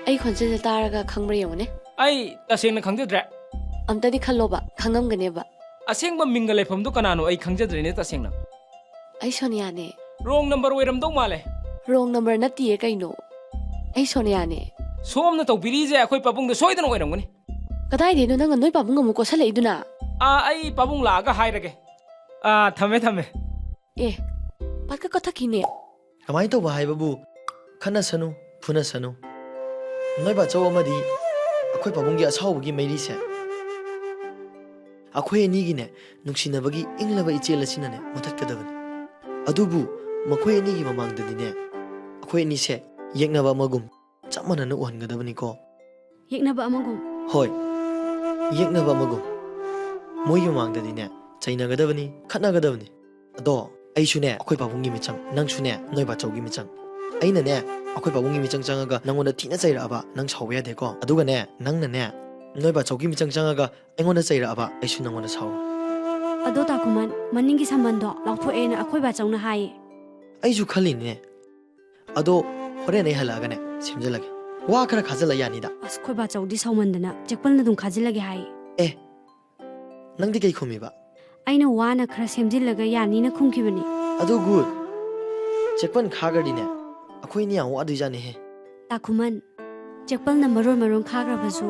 ꯑꯩ ꯈꯣꯟꯖꯦꯜꯁꯦ ꯇꯥꯔꯒ ꯈꯪꯕ꯭ꯔꯥ ꯌꯦꯡꯉꯨꯅꯦ꯫ ꯑꯩ ꯇꯁꯦꯡꯅ ꯈꯪꯖꯗ꯭ꯔꯦ꯫ ꯑꯝꯇꯗꯤ ꯈꯜꯂꯣꯕ, ꯈꯪꯉꯝꯒꯅꯦꯕ꯫ ꯑꯁꯦꯡꯕ ꯃꯤꯡꯒ ꯂꯩꯐꯝꯗꯣ ꯀꯅꯥꯅꯣ ꯑꯩ ꯈꯪꯖꯗ꯭ꯔꯦꯅꯦ ꯇꯁꯦꯡꯅ꯫ ꯑꯩ ꯁꯣꯅꯤꯌꯥꯅꯦ꯫ ꯔꯣꯡ ꯅꯝꯕꯔ ꯑꯣꯏꯔꯝꯗꯧ ꯃꯥꯜꯂꯦ꯫ ꯔꯣꯡ ꯅꯝꯕꯔ ꯅꯠꯇꯤꯌꯦ ꯀꯩꯅꯣ꯫ ꯑꯩ ꯁꯣꯅꯤꯌꯥꯅꯦ꯫ ꯁꯣꯝꯅ ꯇꯧꯕꯤꯔꯤꯁꯦ ꯑꯩꯈꯣꯏ ꯄꯥꯕꯨꯡꯗ ꯁꯣꯏꯗꯅ ꯑꯣꯏꯔꯝꯒꯅꯤ꯫ ꯀꯗꯥꯏꯗꯩꯅꯣ ꯅꯪꯅ ꯅꯣꯏ ꯄꯥꯕꯨꯡ ꯑꯃꯨꯛ ꯀꯣꯠꯁꯜꯂꯛꯏꯗꯨꯅ? ꯑꯥ, ꯑꯩ ꯄꯥꯕꯨꯡ ꯂꯥꯛꯑꯒ ꯍꯥꯏꯔꯒꯦ꯫ ꯑꯥ, ꯊꯝꯃꯦ ꯊꯝꯃꯦ꯫ ꯑꯦ, ꯄꯠꯀ ꯀꯠꯊꯛꯈꯤꯅꯦ꯫ ꯀꯃꯥꯏꯅ ꯇꯧꯕ ꯍꯥꯏꯕꯕꯨ, ꯈꯠꯅꯁꯅꯨ, ꯐꯨꯅꯁꯅꯨ꯫ ꯅꯣꯏ ꯕꯥꯆꯧ ꯑꯃꯗꯤ ꯑꯩꯈꯣꯏ ꯄꯥꯕꯨꯡꯒꯤ ꯑꯁꯥꯎꯕꯒꯤ ꯃꯩꯔꯤꯁꯦ ꯑꯩꯈꯣꯏ ꯑꯅꯤꯒꯤꯅꯦ ꯅꯨꯡꯁꯤꯅꯕꯒꯤ ꯏꯪꯂꯕ ꯏꯆꯦꯜ ꯑꯁꯤꯅꯅꯦ ꯃꯨꯊꯠꯀꯗꯕꯅꯤ꯫ ꯑꯗꯨꯕꯨ ꯃꯈꯣꯏ ꯑꯅꯤꯒꯤ ꯃꯃꯥꯡꯗꯗꯤꯅꯦ ꯑꯩꯈꯣꯏ ꯑꯅꯤꯁꯦ ꯌꯦꯛꯅꯕ ꯑꯃꯒꯨꯝ ꯆꯞ ꯃꯥꯟꯅꯅ ꯎꯍꯟꯒꯗꯕꯅꯤꯀꯣ꯫ ꯌꯦꯛꯅꯕ ꯑꯃꯒꯨꯝ꯫ ꯍꯣꯏ, ꯌꯦꯛꯅꯕ ꯑꯃꯒꯨꯝ꯫ ꯃꯣꯏꯒꯤ ꯃꯃꯥꯡꯗꯗꯤꯅꯦ ꯆꯩꯅꯒꯗꯕꯅꯤ, ꯈꯠꯅꯒꯗꯕꯅꯤ꯫ ꯑꯗꯣ ꯑꯩꯁꯨꯅꯦ ꯑꯩꯈꯣꯏ ꯄꯥꯕꯨꯡꯒꯤ ꯃꯤꯆꯪ, ꯅꯪꯁꯨꯅꯦ ꯅꯣꯏ ꯕꯥꯆꯧꯒꯤ ꯃꯤꯆꯪ꯫ ꯑꯩꯅꯅꯦ ꯑꯩꯈꯣꯏ ꯄꯥꯕꯨꯡꯒꯤ ꯃꯤꯆꯪ ꯆꯪꯉꯒ ꯅꯪꯉꯣꯟꯗ ꯊꯤꯅ ꯆꯩꯔꯛꯑꯕ ꯅꯪ ꯁꯥꯎꯕ ꯌꯥꯗꯦꯀꯣ꯫ ꯑꯗꯨꯒꯅꯦ ꯅꯪꯅꯅꯦ ꯅꯣꯏ ꯕꯥꯆꯧꯒꯤ ꯃꯤꯆꯪ ꯆꯪꯉꯒ ꯑꯩꯉꯣꯟꯗ ꯆꯩꯔꯛꯑꯕ ꯑꯩꯁꯨ ꯅꯪꯉꯣꯟꯗ ꯁꯥꯎꯔꯣꯏ꯫ ꯑꯗꯣ ꯇꯥꯈꯨꯃꯟ, ꯃꯅꯤꯡꯒꯤ ꯁꯝꯕꯟꯗꯣ ꯂꯥꯎꯊꯣꯛꯑꯦꯅ ꯑꯩꯈꯣꯏ ꯕꯥꯆꯧꯅ ꯍꯥꯏꯌꯦ꯫ ꯑꯩꯁꯨ ꯈꯜꯂꯤꯅꯦ꯫ ꯑꯗꯣ ꯍꯣꯔꯦꯟ ꯑꯩ ꯍꯜꯂꯛꯑꯒꯅꯦ ꯁꯦꯝꯖꯤꯜꯂꯒꯦ꯫ ꯋꯥ ꯈꯔ ꯈꯥꯖꯤꯜꯂ ꯌꯥꯅꯤꯗ꯫ ꯑꯁ, ꯑꯩꯈꯣꯏ ꯕꯥꯆꯧꯗꯤ ꯁꯥꯎꯃꯟꯗꯅ ꯆꯦꯛꯄꯜꯅ ꯑꯗꯨꯝ ꯈꯥꯖꯤꯜꯂꯒꯦ ꯍꯥꯏꯌꯦ꯫ ꯅꯪꯗꯤ ꯀꯩ ꯈꯨꯝꯃꯤꯕ? ꯑꯩꯅ ꯋꯥꯅ ꯈꯔ ꯁꯦꯝꯖꯤꯜꯂꯒ ꯌꯥꯅꯤꯅ ꯈꯨꯝꯈꯤꯕꯅꯤ꯫ ꯑꯗꯨ ꯒꯨꯗ꯫ ꯆꯦꯛꯄꯜ ꯈꯥꯈ꯭ꯔꯗꯤꯅꯦ ꯑꯩꯈꯣꯏꯅꯤ ꯌꯥꯝ ꯋꯥꯗꯣꯏꯖꯥꯠꯅꯤꯍꯦ꯫ ꯇꯥꯈꯨꯃꯟ, ꯆꯦꯛꯄꯜꯅ ꯃꯔꯣꯟ ꯃꯔꯣꯟ ꯈꯥꯈ꯭ꯔꯕꯁꯨ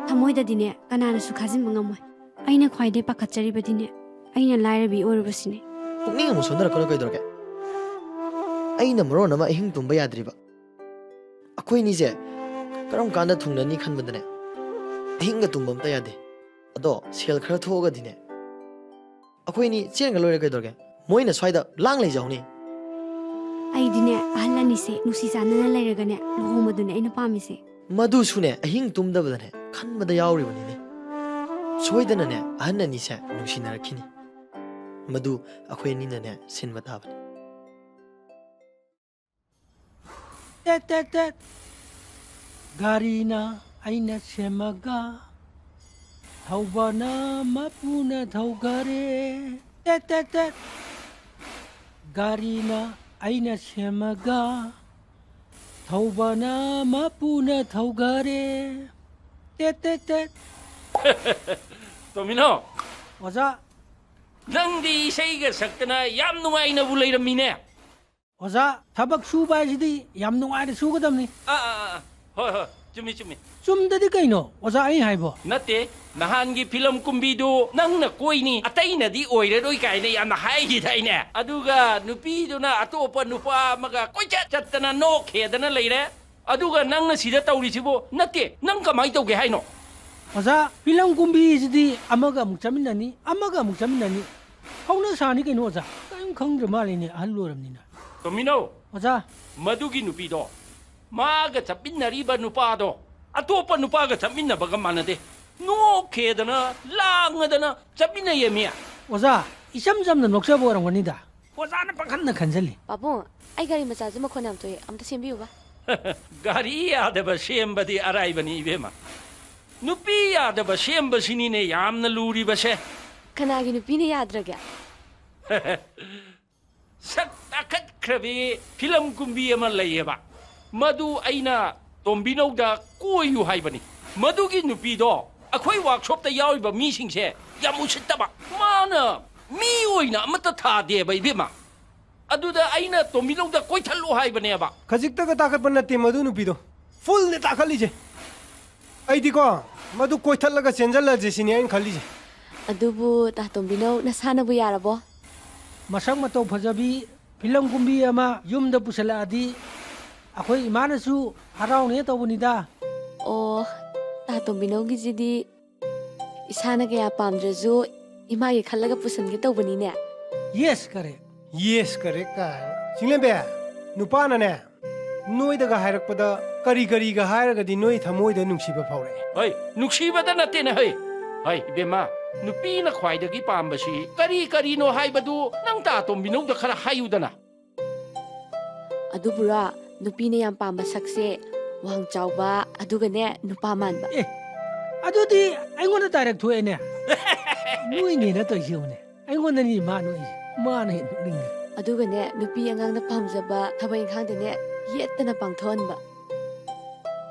ꯊꯃꯣꯏꯗꯗꯤꯅꯦ ꯀꯅꯥꯅꯁꯨ ꯈꯥꯖꯤꯟꯕ ꯉꯝꯃꯣꯏ꯫ ꯑꯩꯅ ꯈ꯭ꯋꯥꯏꯗꯩ ꯄꯥꯈꯠꯆꯔꯤꯕꯗꯤꯅꯦ ꯑꯩꯅ ꯂꯥꯏꯔꯕꯤ ꯑꯣꯏꯔꯨꯕꯁꯤꯅꯦ꯫ ꯄꯨꯛꯅꯤꯡ ꯑꯃꯨꯛ ꯁꯣꯟꯊꯔꯛꯀꯅꯨ ꯀꯩꯗꯧꯔꯒꯦ? ꯑꯩꯅ ꯃꯔꯣꯟ ꯑꯃ ꯑꯍꯤꯡ ꯇꯨꯝꯕ ꯌꯥꯗ꯭ꯔꯤꯕ꯫ ꯑꯩꯈꯣꯏꯅꯤꯁꯦ ꯀꯔꯝ ꯀꯥꯟꯗ ꯊꯨꯡꯅꯅꯤ ꯈꯟꯕꯗꯅꯦ ꯑꯍꯤꯡꯒ ꯇꯨꯝꯕ ꯑꯝꯇ ꯌꯥꯗꯦ꯫ ꯑꯗꯣ ꯁꯦꯜ ꯈꯔ ꯊꯣꯛꯑꯒꯗꯤꯅꯦ ꯑꯩꯈꯣꯏꯅꯤ ꯆꯦꯟꯒ ꯂꯣꯏꯔꯦ ꯀꯩꯗꯧꯔꯒꯦ? ꯃꯣꯏꯅ ꯁ꯭ꯋꯥꯏꯗ ꯂꯥꯡ ꯂꯩꯖꯍꯧꯅꯤ꯫ ꯑꯩꯗꯤꯅꯦ ꯑꯍꯜ ꯑꯅꯤꯁꯦ ꯅꯨꯡꯁꯤ ꯆꯥꯟꯅꯅ ꯂꯩꯔꯒꯅꯦ ꯂꯨꯍꯣꯡꯕꯗꯨꯅꯦ ꯑꯩꯅ ꯄꯥꯝꯃꯤꯁꯦ꯫ ꯃꯗꯨꯁꯨꯅꯦ ꯑꯍꯤꯡ ꯇꯨꯝꯗꯕꯗꯅꯦ ꯈꯟꯕꯗ ꯌꯥꯎꯔꯤꯕꯅꯤꯅꯦ꯫ ꯁꯣꯏꯗꯅꯅꯦ ꯑꯍꯟ ꯑꯅꯤꯁꯦ ꯅꯨꯡꯁꯤꯅꯔꯛꯈꯤꯅꯤ꯫ ꯃꯗꯨ ꯑꯩꯈꯣꯏ ꯑꯅꯤꯅꯅꯦ ꯁꯤꯟꯕ ꯇꯥꯕꯅꯤ꯫ ꯇꯦꯠ ꯇꯦꯠ ꯇꯦꯠ꯫ ꯒꯥꯔꯤꯅ ꯑꯩꯅ ꯁꯦꯝꯃꯒ ꯊꯧꯕꯅ ꯃꯄꯨꯅ ꯊꯧꯒꯔꯦ꯫ ꯇꯦꯠ ꯇꯦꯠ ꯇꯦꯠ꯫ ꯒꯥꯔꯤꯅ ꯑꯩꯅ ꯁꯦꯝꯃꯒ, ꯊꯧꯕꯅ ꯃꯄꯨꯅ ꯊꯧꯒꯔꯦ꯫ ꯇꯦꯠ, ꯇꯦꯠ, ꯇꯦꯠ꯫ ꯇꯣꯝꯕꯤꯅꯧ꯫ ꯑꯣꯖꯥ꯫ ꯅꯪꯗꯤ ꯏꯁꯩꯒ ꯁꯛꯇꯅ ꯌꯥꯝ ꯅꯨꯡꯉꯥꯏꯅꯕꯨ ꯂꯩꯔꯝꯃꯤꯅꯦ꯫ ꯑꯣꯖꯥ, ꯊꯕꯛ ꯁꯨꯕ ꯍꯥꯏꯁꯤꯗꯤ ꯌꯥꯝ ꯅꯨꯡꯉꯥꯏꯅ ꯁꯨꯒꯗꯕꯅꯤ꯫ ꯑꯥ, ꯑꯥ, ꯑꯥ, ꯑꯥ꯫ ꯍꯣꯏ, ꯍꯣꯏ, ꯆꯨꯝꯃꯤ, ꯆꯨꯝꯃꯤ꯫ ꯆꯨꯝꯗꯗꯤ ꯀꯩꯅꯣ ꯑꯣꯖꯥ ꯑꯩ ꯍꯥꯏꯕꯣ? ꯅꯠꯇꯦ, ꯅꯍꯥꯟꯒꯤ ꯐꯤꯂꯝ ꯀꯨꯝꯕꯤꯗꯨ ꯅꯪꯅ ꯀꯣꯏꯅꯤ, ꯑꯇꯩꯅꯗꯤ ꯑꯣꯏꯔꯔꯣꯏ ꯀꯥꯏꯅ ꯌꯥꯝꯅ ꯍꯥꯏꯈꯤꯗꯥꯏꯅꯦ? ꯑꯗꯨꯒ ꯅꯨꯄꯤꯗꯨꯅ ꯑꯇꯣꯞꯄ ꯅꯨꯄꯥ ꯑꯃꯒ ꯀꯣꯏꯆꯠ ꯆꯠꯇꯅ ꯅꯣꯛꯈꯦꯗꯅ ꯂꯩꯔꯦ꯫ ꯑꯗꯨꯒ ꯅꯪꯅ ꯁꯤꯗ ꯇꯧꯔꯤꯁꯤꯕꯨ? ꯅꯠꯇꯦ, ꯅꯪ ꯀꯃꯥꯏꯅ ꯇꯧꯒꯦ ꯍꯥꯏꯅꯣ? ꯑꯣꯖꯥ, ꯐꯤꯂꯝ ꯀꯨꯝꯕꯤꯁꯤꯗꯤ ꯑꯃꯒ ꯑꯃꯨꯛ ꯆꯠꯃꯤꯟꯅꯅꯤ, ꯑꯃꯒ ꯑꯃꯨꯛ ꯆꯠꯃꯤꯟꯅꯅꯤ꯫ ꯍꯧꯅ ꯁꯥꯅꯤ ꯀꯩꯅꯣ ꯑꯣꯖꯥ꯫ ꯀꯔꯤꯝ ꯈꯪꯗ꯭ꯔ ꯃꯥꯜꯂꯦꯅꯦ ꯑꯍꯜ ꯑꯣꯏꯔꯕꯅꯤꯅ꯫ ꯇꯣꯝꯕꯤꯅꯧ, ꯑꯣꯖꯥ꯫ ꯃꯗꯨꯒꯤ ꯅꯨꯄꯤꯗꯣ ꯃꯥꯒ ꯆꯠꯃꯤꯟꯅꯔꯤꯕ ꯅꯨꯄꯥꯗꯣ ꯑꯇꯣꯞꯄ ꯅꯨꯄꯥꯒ ꯆꯠꯃꯤꯟꯅꯕꯒ ꯃꯥꯟꯅꯗꯦ꯫ ꯅꯣꯛꯈꯦꯗꯅ, ꯂꯥꯡꯉꯗꯅ ꯆꯠꯃꯤꯟꯅꯩꯌꯦꯃꯤ꯫ ꯑꯣꯖꯥ, ꯏꯆꯝ ꯆꯝꯅ ꯅꯣꯛꯆꯕ ꯑꯣꯏꯔꯝꯒꯅꯤꯗ꯫ ꯑꯣꯖꯥꯅ ꯄꯥꯈꯟꯗ ꯈꯟꯖꯜꯂꯤ꯫ ꯄꯥꯕꯨꯡ, ꯑꯩ ꯒꯥꯔꯤ ꯃꯆꯥꯁꯦ ꯃꯈꯣꯟ ꯌꯥꯝ ꯊꯣꯛꯑꯦ, ꯑꯝꯇ ꯁꯦꯝꯕꯤꯌꯨꯕ꯫ ꯒꯥꯔꯤ ꯌꯥꯗꯕ ꯁꯦꯝꯕꯗꯤ ꯑꯔꯥꯏꯕꯅꯤ ꯏꯕꯦꯝꯃ꯫ ꯅꯨꯄꯤ ꯌꯥꯗꯕ ꯁꯦꯝꯕꯁꯤꯅꯤꯅꯦ ꯌꯥꯝꯅ ꯂꯨꯔꯤꯕꯁꯦ꯫ ꯀꯅꯥꯒꯤ ꯅꯨꯄꯤꯅ ꯌꯥꯗ꯭ꯔꯒꯦ? ꯁꯛ ꯇꯥꯈꯠꯈ꯭ꯔꯕꯤ ꯐꯤꯂꯝ ꯀꯨꯝꯕꯤ ꯑꯃ ꯂꯩꯌꯦꯕ꯫ ꯃꯗꯨ ꯑꯩꯅ ꯇꯣꯝꯕꯤꯅꯧꯗ ꯀꯣꯏꯌꯨ ꯍꯥꯏꯕꯅꯤ꯫ ꯃꯗꯨꯒꯤ ꯅꯨꯄꯤꯗꯣ ꯑꯩꯈꯣꯏ ꯋꯥꯛꯁꯣꯞꯇ ꯌꯥꯎꯔꯤꯕ ꯃꯤꯁꯤꯡꯁꯦ ꯌꯥꯝ ꯎꯁꯤꯠꯇꯕ꯫ ꯃꯥꯅ ꯃꯤ ꯑꯣꯏꯅ ꯑꯃꯠꯇ ꯊꯥꯗꯦꯕ ꯏꯕꯦꯝꯃ꯫ ꯑꯗꯨꯗ ꯑꯩꯅ ꯇꯣꯝꯕꯤꯅꯧꯗ ꯀꯣꯏꯊꯠꯂꯨ ꯍꯥꯏꯕꯅꯦꯕ꯫ ꯈꯖꯤꯛꯇꯒ ꯇꯥꯈꯠꯄ ꯅꯠꯇꯦ ꯃꯗꯨ ꯅꯨꯄꯤꯗꯣ꯫ ꯐꯨꯜꯅꯦ ꯇꯥꯈꯠꯂꯤꯁꯦ꯫ ꯑꯩꯗꯤꯀꯣ, ꯃꯗꯨ ꯀꯣꯏꯊꯠꯂꯒ ꯆꯦꯟꯖꯜꯂꯁꯦ ꯁꯤꯅꯤ ꯑꯩꯅ ꯈꯜꯂꯤꯁꯦ꯫ ꯑꯗꯨꯕꯨ ꯇꯥ ꯇꯣꯝꯕꯤꯅꯧ ꯅꯁꯥꯅꯕꯨ ꯌꯥꯔꯕꯣ? ꯃꯁꯛ ꯃꯇꯧ ꯐꯖꯕꯤ ꯐꯤꯂꯝ ꯀꯨꯝꯕꯤ ꯑꯃ ꯌꯨꯝꯗ ꯄꯨꯁꯜꯂꯛꯑꯗꯤ ꯑꯩꯈꯣꯏ ꯏꯃꯥꯅꯁꯨ ꯍꯔꯥꯎꯅꯦ ꯇꯧꯕꯅꯤꯗ꯫ ꯑꯣ, ꯇꯥ ꯇꯣꯝꯕꯤꯅꯧꯒꯤꯁꯤꯗꯤ ꯏꯁꯥꯅ ꯀꯌꯥ ꯄꯥꯝꯗ꯭ꯔꯁꯨ ꯏꯃꯥꯒꯤ ꯈꯜꯂꯒ ꯄꯨꯁꯟꯒꯦ ꯇꯧꯕꯅꯤꯅꯦ꯫ Yes, correct. Yes, correct ꯀꯥꯏꯅ꯫ ꯆꯤꯡꯂꯦꯝꯕꯤ, ꯅꯨꯄꯥꯅꯅꯦ, ꯅꯣꯏꯗꯒ ꯍꯥꯏꯔꯛꯄꯗ ꯀꯔꯤ ꯀꯔꯤꯒ ꯍꯥꯏꯔꯒꯗꯤ ꯅꯣꯏ ꯊꯃꯣꯏꯗ ꯅꯨꯡꯁꯤꯕ ꯐꯥꯎꯔꯛꯑꯦ? ꯍꯩ, ꯅꯨꯡꯁꯤꯕꯗ ꯅꯠꯇꯦꯅꯦ, ꯍꯩ꯫ ꯍꯩ, ꯏꯕꯦꯝꯃ, ꯅꯨꯄꯤꯅ ꯈ꯭ꯋꯥꯏꯗꯒꯤ ꯄꯥꯝꯕꯁꯤ ꯀꯔꯤ ꯀꯔꯤꯅꯣ ꯍꯥꯏꯕꯗꯨ ꯅꯪ ꯇꯥ ꯇꯣꯝꯕꯤꯅꯧꯗ ꯈꯔ ꯍꯥꯏꯌꯨꯗꯅ꯫ ꯑꯗꯨꯕꯨꯔꯣ, ꯅꯨꯄꯤꯅ ꯌꯥꯝ ꯄꯥꯝꯕ ꯁꯛꯁꯦ ꯋꯥꯡ ꯆꯥꯎꯕ, ꯑꯗꯨꯒꯅꯦ ꯅꯨꯄꯥ ꯃꯥꯟꯕ꯫ ꯑꯦ, ꯑꯗꯨꯗꯤ ꯑꯩꯉꯣꯟꯗ direct ꯊꯣꯛꯑꯦꯅꯦ꯫ ꯅꯣꯏꯅꯦꯅ ꯇꯧꯔꯤꯁꯦ ꯌꯦꯡꯉꯨꯅꯦ꯫ ꯑꯩꯉꯣꯟꯗꯅꯤ ꯃꯥ ꯅꯣꯛꯏꯁꯦ꯫ ꯃꯥꯅ ꯍꯦꯟꯅ ꯅꯣꯛꯅꯤꯡꯉꯦ꯫ ꯑꯗꯨꯒꯅꯦ, ꯅꯨꯄꯤ ꯑꯉꯥꯡꯅ ꯄꯥꯝꯖꯕ ꯊꯕꯛ ꯏꯪꯈꯥꯡꯗꯅꯦ, ꯌꯦꯠꯇꯅ ꯄꯥꯡꯊꯣꯛꯍꯟꯕ꯫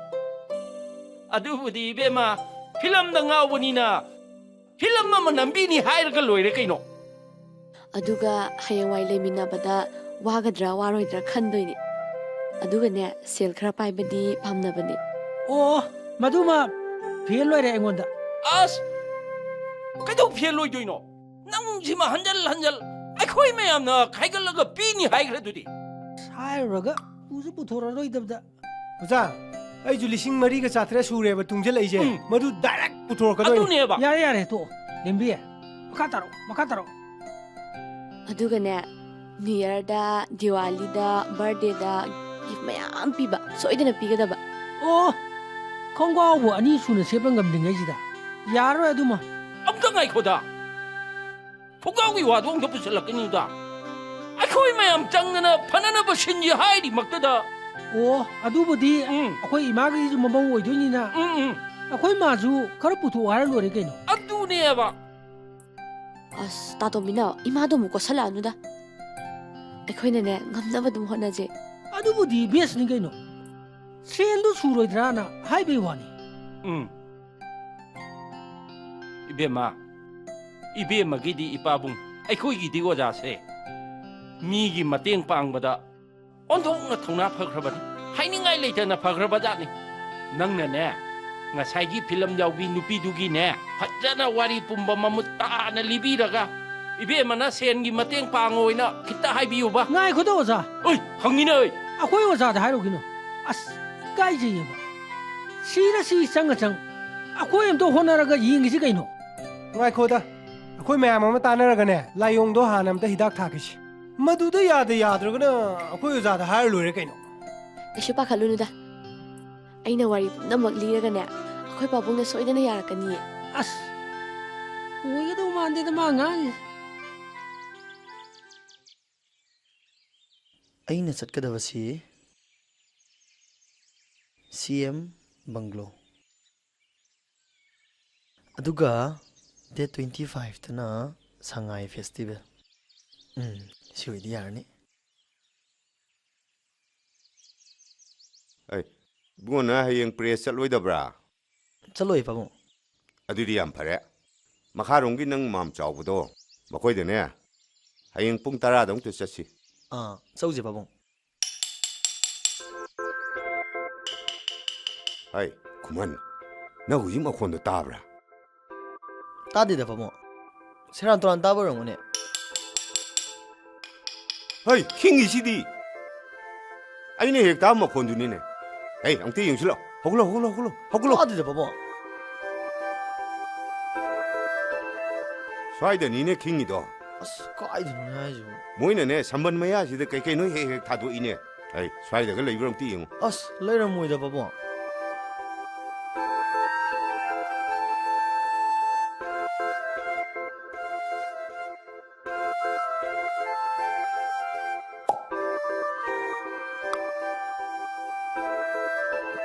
ꯑꯗꯨꯕꯨꯗꯤ ꯏꯕꯦꯝꯃ, ꯐꯤꯂꯝꯗ ꯉꯥꯎꯕꯅꯤꯅ ꯐꯤꯂꯝ ꯑꯃ ꯅꯝꯕꯤꯅꯤ ꯍꯥꯏꯔꯒ ꯂꯣꯏꯔꯦ ꯀꯩꯅꯣ꯫ ꯑꯗꯨꯒ ꯍꯌꯦꯡꯋꯥꯏ ꯂꯩꯃꯤꯟꯅꯕꯗ ꯋꯥꯒꯗ꯭ꯔꯥ ꯋꯥꯔꯣꯏꯗ꯭ꯔꯥ ꯈꯟꯗꯣꯏꯅꯦ꯫ ꯑꯗꯨꯒꯅꯦ, ꯁꯦꯜ ꯈꯔ ꯄꯥꯏꯕꯗꯤ ꯄꯥꯝꯅꯕꯅꯦ꯫ ꯑꯣ, ꯃꯗꯨꯃ ꯐꯦꯜ ꯑꯣꯏꯔꯦ ꯑꯩꯉꯣꯟꯗ꯫ ꯑꯁ, ꯀꯩꯗꯧ ꯐꯦꯜ ꯑꯣꯏꯗꯣꯏꯅꯣ? ꯅꯪꯁꯤꯃ ꯍꯟꯖꯜ ꯍꯟꯖꯜ ꯑꯩꯈꯣꯏ ꯃꯌꯥꯝꯅ ꯈꯥꯏꯒꯠꯂꯒ ꯄꯤꯅꯤ ꯍꯥꯏꯈ꯭ꯔꯗꯨꯗꯤ꯫ ꯍꯥꯏꯔꯨꯔꯒ ꯄꯨꯁꯨ ꯄꯨꯊꯣꯔꯛꯑꯔꯣꯏꯗꯕꯗ꯫ ꯑꯣꯖꯥ, ꯑꯩꯁꯨ ꯂꯤꯁꯤꯡ ꯃꯔꯤꯒ ꯆꯥꯇ꯭ꯔꯦꯠ ꯁꯨꯔꯦꯕ ꯇꯨꯡꯁꯤꯜꯂꯛꯏꯁꯦ꯫ ꯎꯝ꯫ ꯃꯗꯨ ꯗꯥꯏꯔꯦꯛ ꯄꯨꯊꯣꯔꯛꯀꯗꯣꯏꯅꯤ꯫ ꯑꯗꯨꯅꯦꯕ꯫ ꯌꯥꯔꯦ, ꯌꯥꯔꯦ, ꯇꯣꯛꯑꯣ꯫ ꯂꯦꯝꯕꯤ, ꯃꯈꯥ ꯇꯥꯔꯛꯑꯣ, ꯃꯈꯥ ꯇꯥꯔꯛꯑꯣ꯫ ꯑꯗꯨꯒꯅꯦ, ꯅ꯭ꯌꯨ ꯌꯔꯗ, ꯗꯤꯋꯥꯂꯤꯗ, ꯕꯥꯔꯗꯦꯗ ꯒꯤꯐ ꯃꯌꯥꯝ ꯄꯤꯕ, ꯁꯣꯏꯗꯅ ꯄꯤꯒꯗꯕ꯫ ꯑꯣ, ꯈꯣꯡꯒ꯭ꯔꯥꯎꯕꯨ ꯑꯅꯤ ꯁꯨꯅ ꯁꯦꯠꯄ ꯉꯝꯗ꯭ꯔꯤꯉꯩꯁꯤꯗ꯫ ꯌꯥꯔꯔꯣꯏ ꯑꯗꯨꯃ꯫ ꯑꯝꯇ ꯉꯥꯏꯈꯣꯗ꯫ ꯈꯣꯡꯒ꯭ꯔꯥꯎꯒꯤ ꯋꯥꯗꯣ ꯑꯝꯇ ꯄꯨꯁꯜꯂꯛꯀꯅꯨꯗ꯫ ꯑꯩꯈꯣꯏ ꯃꯌꯥꯝ ꯆꯪꯗꯅ ꯐꯅꯅꯕ ꯁꯤꯟꯁꯤ ꯍꯥꯏꯔꯤꯃꯛꯇꯗ꯫ ꯑꯣ, ꯑꯗꯨꯕꯨꯗꯤ ꯎꯝ꯫ ꯑꯩꯈꯣꯏ ꯏꯃꯥꯒꯤꯁꯨ ꯃꯃꯧ ꯑꯣꯏꯗꯣꯏꯅꯤꯅ꯫ ꯎꯝ, ꯎꯝ꯫ ꯑꯩꯈꯣꯏ ꯃꯥꯁꯨ ꯈꯔ ꯄꯨꯊꯣꯛꯑꯣ ꯍꯥꯏꯔ ꯂꯣꯏꯔꯦ ꯀꯩꯅꯣ꯫ ꯑꯗꯨꯅꯦꯕ꯫ ꯑꯁ, ꯇꯥꯇꯣꯝꯕꯤꯅ ꯏꯃꯥꯗꯣ ꯑꯃꯨꯛ ꯀꯣꯠꯁꯜꯂꯛꯑꯅꯨꯗ꯫ ꯑꯩꯈꯣꯏꯅꯅꯦ, ꯉꯝꯅꯕ ꯑꯗꯨꯝ ꯍꯣꯠꯅꯁꯦ꯫ ꯑꯗꯨꯕꯨꯗꯤ ꯕꯦꯁꯅꯤ ꯀꯩꯅꯣ꯫ ꯁꯦꯟꯗꯣ ꯁꯨꯔꯣꯏꯗ꯭ꯔꯥꯅ ꯍꯥꯏꯕꯩ ꯋꯥꯅꯤ꯫ ꯎꯝ꯫ ꯏꯕꯦꯝꯃ, ꯏꯕꯦꯝꯃꯒꯤꯗꯤ ꯏꯄꯥꯕꯨꯡ, ꯑꯩꯈꯣꯏꯒꯤꯗꯤ ꯑꯣꯖꯥꯁꯦ꯫ ꯃꯤꯒꯤ ꯃꯇꯦꯡ ꯄꯥꯡꯕꯗ ꯑꯣꯟꯊꯣꯛꯅ ꯊꯧꯅꯥ ꯐꯈ꯭ꯔꯕꯅꯤ꯫ ꯍꯥꯏꯅꯤꯡꯉꯥꯏ ꯂꯩꯇꯅ ꯐꯈ꯭ꯔꯕꯖꯥꯠꯅꯤ꯫ ꯅꯪꯅꯅꯦ, ꯉꯁꯥꯏꯒꯤ ꯐꯤꯂꯝ ꯌꯥꯎꯕꯤ ꯅꯨꯄꯤꯗꯨꯒꯤꯅꯦ, ꯐꯖꯅ ꯋꯥꯔꯤ ꯄꯨꯝꯕ ꯃꯃꯨꯠ ꯇꯥꯅ ꯂꯤꯕꯤꯔꯒ, ꯏꯕꯦꯝꯃꯅ ꯁꯦꯟꯒꯤ ꯃꯇꯦꯡ ꯄꯥꯡꯉꯣꯏꯅ ꯈꯤꯇ ꯍꯥꯏꯕꯤꯌꯨꯕ꯫ ꯉꯥꯏꯈꯣꯗ ꯑꯣꯖꯥ꯫ ꯑꯣꯏ, ꯍꯪꯉꯤꯅꯦ ꯑꯩ꯫ ꯑꯩꯈꯣꯏ ꯑꯣꯖꯥꯗ ꯍꯥꯏꯔꯨꯒꯤꯅꯣ꯫ ꯑꯁ, ꯏꯀꯥꯏꯖꯩꯌꯦꯕ꯫ ꯁꯤꯔ ꯁꯤ ꯆꯪꯉ ꯆꯪ꯫ ꯑꯩꯈꯣꯏ ꯑꯝꯇ ꯍꯣꯠꯅꯔꯒ ꯌꯦꯡꯈꯤꯁꯤ ꯀꯩꯅꯣ꯫ ꯉꯥꯏꯈꯣꯗ, ꯑꯩꯈꯣꯏ ꯃꯌꯥꯝ ꯑꯃ ꯇꯥꯟꯅꯔꯒꯅꯦ, ꯂꯥꯏꯑꯣꯡꯗꯣ ꯍꯥꯟꯅ ꯑꯝꯇ ꯍꯤꯗꯥꯛ ꯊꯥꯈꯤꯁꯤ꯫ ꯃꯗꯨꯗ ꯌꯥꯗ ꯌꯥꯗ꯭ꯔꯒꯅ ꯑꯩꯈꯣꯏ ꯑꯣꯖꯥꯗ ꯍꯥꯏꯔ ꯂꯣꯏꯔꯦ ꯀꯩꯅꯣ꯫ ꯀꯩꯁꯨ ꯄꯥꯈꯠꯂꯨꯅꯨꯗ꯫ ꯑꯩꯅ ꯋꯥꯔꯤ ꯄꯨꯝꯅꯃꯛ ꯂꯤꯔꯒꯅꯦ, ꯑꯩꯈꯣꯏ ꯄꯥꯕꯨꯡꯅ ꯁꯣꯏꯗꯅ ꯌꯥꯔꯛꯀꯅꯤꯌꯦ꯫ ꯑꯁ, ꯑꯣꯏꯒꯗꯧ ꯃꯥꯟꯗꯦꯗ ꯃꯥ ꯉꯥꯡꯉꯤꯁꯦ꯫ ꯑꯩꯅ ꯆꯠꯀꯗꯕꯁꯤ ꯁꯤ ꯑꯦꯝ ꯕꯪꯒ꯭ꯂꯣ꯫ ꯑꯗꯨꯒ ꯗꯦꯠ ꯇ꯭ꯋꯦꯟꯇꯤ ꯐꯥꯏꯚꯇꯅ ꯁꯉꯥꯏ ꯐꯦꯁꯇꯤꯚꯦꯜ꯫ ꯎꯝ, ꯁꯤ ꯑꯣꯏꯗꯤ ꯌꯥꯔꯅꯤ꯫ ꯑꯩ ꯏꯕꯨꯡꯉꯣ, ꯅꯪ ꯍꯌꯦꯡ ꯄ꯭ꯔꯦꯁ ꯆꯠꯂꯣꯏꯗꯕ꯭ꯔꯥ? ꯆꯠꯂꯣꯏ ꯄꯥꯕꯨꯡ꯫ ꯑꯗꯨꯗꯤ ꯌꯥꯝ ꯐꯔꯦ꯫ ꯃꯈꯥꯔꯣꯝꯒꯤ ꯅꯪ ꯃꯥꯝ ꯆꯥꯎꯕꯗꯣ, ꯃꯈꯣꯏꯗꯅꯦ ꯍꯌꯦꯡ ꯄꯨꯡ ꯇꯔꯥꯗ ꯑꯃꯨꯛꯇ ꯆꯠꯁꯤ꯫ ꯑꯥ, ꯆꯧꯁꯦ ꯄꯥꯕꯨꯡ꯫ ꯍꯩ, ꯈꯨꯃꯟ, ꯅꯪ ꯍꯧꯖꯤꯛ ꯃꯈꯣꯟꯗꯣ ꯇꯥꯕ꯭ꯔꯥ? ꯇꯥꯗꯦꯗ ꯄꯥꯕꯨꯡ꯫ ꯁꯦꯔꯥꯟ ꯇꯨꯔꯥꯟ ꯇꯥꯕ ꯑꯣꯏꯔꯝꯒꯅꯤ꯫ ꯍꯩ, ꯈꯤꯡꯉꯤꯁꯤꯗꯤ꯫ ꯑꯩꯅ ꯍꯦꯛ ꯇꯥꯕ ꯃꯈꯣꯟꯗꯨꯅꯤꯅꯦ꯫ ꯍꯩ, ꯑꯃꯨꯛꯇ ꯌꯦꯡꯁꯤꯜꯂꯣ꯫ ꯍꯧꯒꯠꯂꯣ, ꯍꯧꯒꯠꯂꯣ, ꯍꯧꯒꯠꯂꯣ, ꯍꯧꯒꯠꯂꯣ꯫ ꯇꯥꯗꯦꯗ ꯄꯥꯕꯨꯡ꯫ ꯁ꯭ꯋꯥꯏꯗꯅꯤꯅꯦ ꯈꯤꯡꯉꯤꯗꯣ꯫ ꯑꯁ, ꯀꯥꯏꯗꯅꯣꯅꯦ ꯍꯥꯏꯁꯤꯕꯣ? ꯃꯣꯏꯅꯅꯦ ꯁꯝꯕꯟ ꯃꯌꯥꯁꯤꯗ ꯀꯩ ꯀꯩꯅꯣ ꯍꯦꯛ ꯍꯦꯛ ꯊꯥꯗꯣꯛꯏꯅꯦ꯫ ꯍꯩ, ꯁ꯭ꯋꯥꯏꯗꯒ ꯂꯩꯕ꯭ꯔꯥ ꯑꯃꯨꯛꯇ ꯌꯦꯡꯉꯨ꯫ ꯑꯁ, ꯂꯩꯔꯝꯃꯣꯏꯗ ꯄꯥꯕꯨꯡ꯫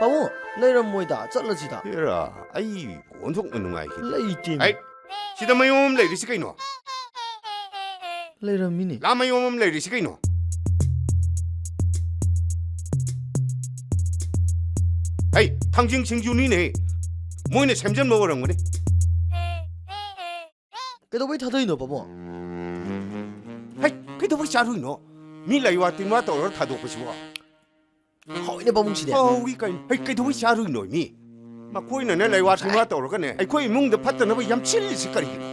ꯄꯥꯕꯨꯡ, ꯂꯩꯔꯝꯃꯣꯏꯗ, ꯆꯠꯂꯁꯤꯗ꯫ ꯍꯦꯔꯥ, ꯑꯩ ꯑꯣꯟꯊꯣꯛꯅ ꯅꯨꯡꯉꯥꯏꯈꯤꯗꯦ꯫ ꯂꯩꯇꯦ꯫ ꯍꯩ, ꯁꯤꯗ ꯃꯌꯣꯝ ꯑꯃ ꯂꯩꯔꯤꯁꯤ ꯀꯩꯅꯣ? ꯂꯩꯔꯝꯃꯤꯅꯦ꯫ ꯂꯥ ꯃꯌꯣꯝ ꯑꯃ ꯂꯩꯔꯤꯁꯤ ꯀꯩꯅꯣ? ꯍꯩ, ꯊꯥꯡꯖꯤꯡ ꯁꯤꯡꯖꯨꯅꯤꯅꯦ꯫ ꯃꯣꯏꯅ ꯁꯦꯝꯖꯟꯕ ꯑꯣꯏꯔꯝꯒꯅꯤ꯫ ꯀꯩꯗꯧꯕꯩ ꯊꯥꯗꯣꯛꯏꯅꯣ ꯄꯥꯕꯨꯡ? ꯍꯩ, ꯀꯩꯗꯧꯕꯩ ꯆꯥꯔꯨꯏꯅꯣ? ꯃꯤ ꯂꯩꯋꯥ ꯇꯤꯟꯋꯥ ꯇꯧꯔꯒ ꯊꯥꯗꯣꯛꯄꯁꯤꯕꯣ? ꯍꯥꯎꯏꯅꯦ ꯄꯥꯕꯨꯡ ꯁꯤꯗꯤ꯫ ꯍꯥꯎꯏ ꯀꯩꯅꯣ? ꯍꯩ, ꯀꯩꯗꯧꯕꯩ ꯆꯥꯔꯨꯏꯅꯣ ꯃꯤ? ꯃꯈꯣꯏꯅꯅꯦ ꯂꯩꯋꯥ ꯇꯤꯟꯋꯥ ꯇꯧꯔꯒꯅꯦ ꯑꯩꯈꯣꯏ ꯏꯃꯨꯡꯗ ꯐꯠꯇꯅꯕ ꯌꯥꯝ ꯁꯤꯜꯂꯤꯁꯤ ꯀꯔꯤꯒꯤꯅꯣ?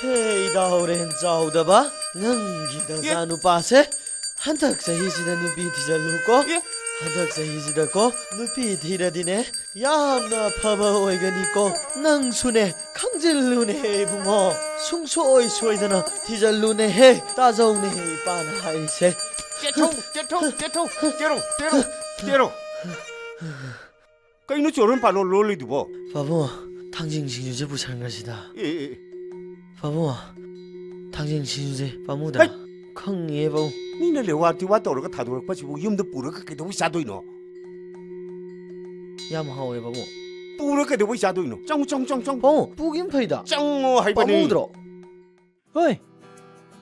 ꯍꯦ ꯏꯗꯥ ꯍꯣꯔꯦꯟ ꯆꯥꯎꯗꯕ, ꯅꯪꯒꯤ ꯅꯆꯥ ꯅꯨꯄꯥꯁꯦ ꯍꯟꯗꯛ ꯆꯍꯤꯁꯤꯗ ꯅꯨꯄꯤ ꯊꯤꯖꯜꯂꯨꯀꯣ꯫ ꯑꯦ? ꯍꯟꯗꯛ ꯆꯍꯤꯁꯤꯗꯀꯣ ꯅꯨꯄꯤ ꯊꯤꯔꯗꯤꯅꯦ ꯌꯥꯝꯅ ꯐꯕ ꯑꯣꯏꯒꯅꯤꯀꯣ꯫ ꯅꯪꯁꯨꯅꯦ ꯈꯪꯖꯤꯜꯂꯨꯅꯦꯍꯦ ꯏꯕꯨꯡꯉꯣ꯫ ꯁꯨꯡꯁꯣꯏ ꯁꯣꯏꯗꯅ ꯊꯤꯖꯜꯂꯨꯅꯦꯍꯦ꯫ ꯇꯥꯖꯧꯅꯦꯍꯦ ꯏꯄꯥꯅ ꯍꯥꯏꯔꯤꯁꯦ꯫ ꯆꯦꯊꯧ, ꯆꯦꯊꯧ, ꯆꯦꯊꯧ, ꯆꯦꯔꯣ, ꯆꯦꯔꯣ, ꯆꯦꯔꯣ꯫ ꯀꯩꯅꯣ ꯆꯣꯔꯣꯟ ꯄꯥꯂꯣꯟ ꯂꯣꯜꯂꯤꯗꯨꯕꯣ? ꯄꯥꯕꯨꯡ, ꯊꯥꯡꯖꯤꯡ ꯁꯤꯡꯖꯨꯁꯦ ꯄꯨꯁꯟꯈ꯭ꯔꯁꯤꯗ꯫ ꯑꯦ, ꯑꯦ, ꯑꯦ꯫ ꯄꯥꯕꯨꯡ, ꯊꯥꯡꯖꯤꯡ ꯁꯤꯡꯖꯨꯁꯦ ꯄꯥꯝꯃꯨꯗ꯫ ꯍꯩꯠ! ꯈꯪꯉꯤꯌꯦ ꯄꯥꯕꯨꯡ꯫ ꯃꯤꯅ ꯂꯦꯋꯥ ꯇꯤꯋꯥ ꯇꯧꯔꯒ ꯊꯥꯗꯣꯔꯛꯄꯁꯤꯕꯨ ꯌꯨꯝꯗ ꯄꯨꯔꯒ ꯀꯩꯗꯧꯕꯩ ꯆꯥꯗꯣꯏꯅꯣ? ꯌꯥꯝ ꯍꯥꯎꯋꯦ ꯄꯥꯕꯨꯡ꯫ ꯎꯔ ꯀꯩꯗꯧꯕꯩ ꯆꯥꯗꯣꯏꯅꯣ? ꯆꯪꯉꯨ, ꯆꯪꯉꯨ, ꯆꯪꯉꯨ, ꯆꯪꯉꯨ꯫ ꯄꯥꯕꯨꯡ, ꯄꯨꯒꯤꯕꯅ ꯐꯩꯗ꯫ ꯆꯪꯉꯣ ꯍꯥꯏꯕꯅꯤ꯫ ꯄꯥꯝꯃꯨꯗ꯭ꯔꯣ? ꯍꯣꯏ,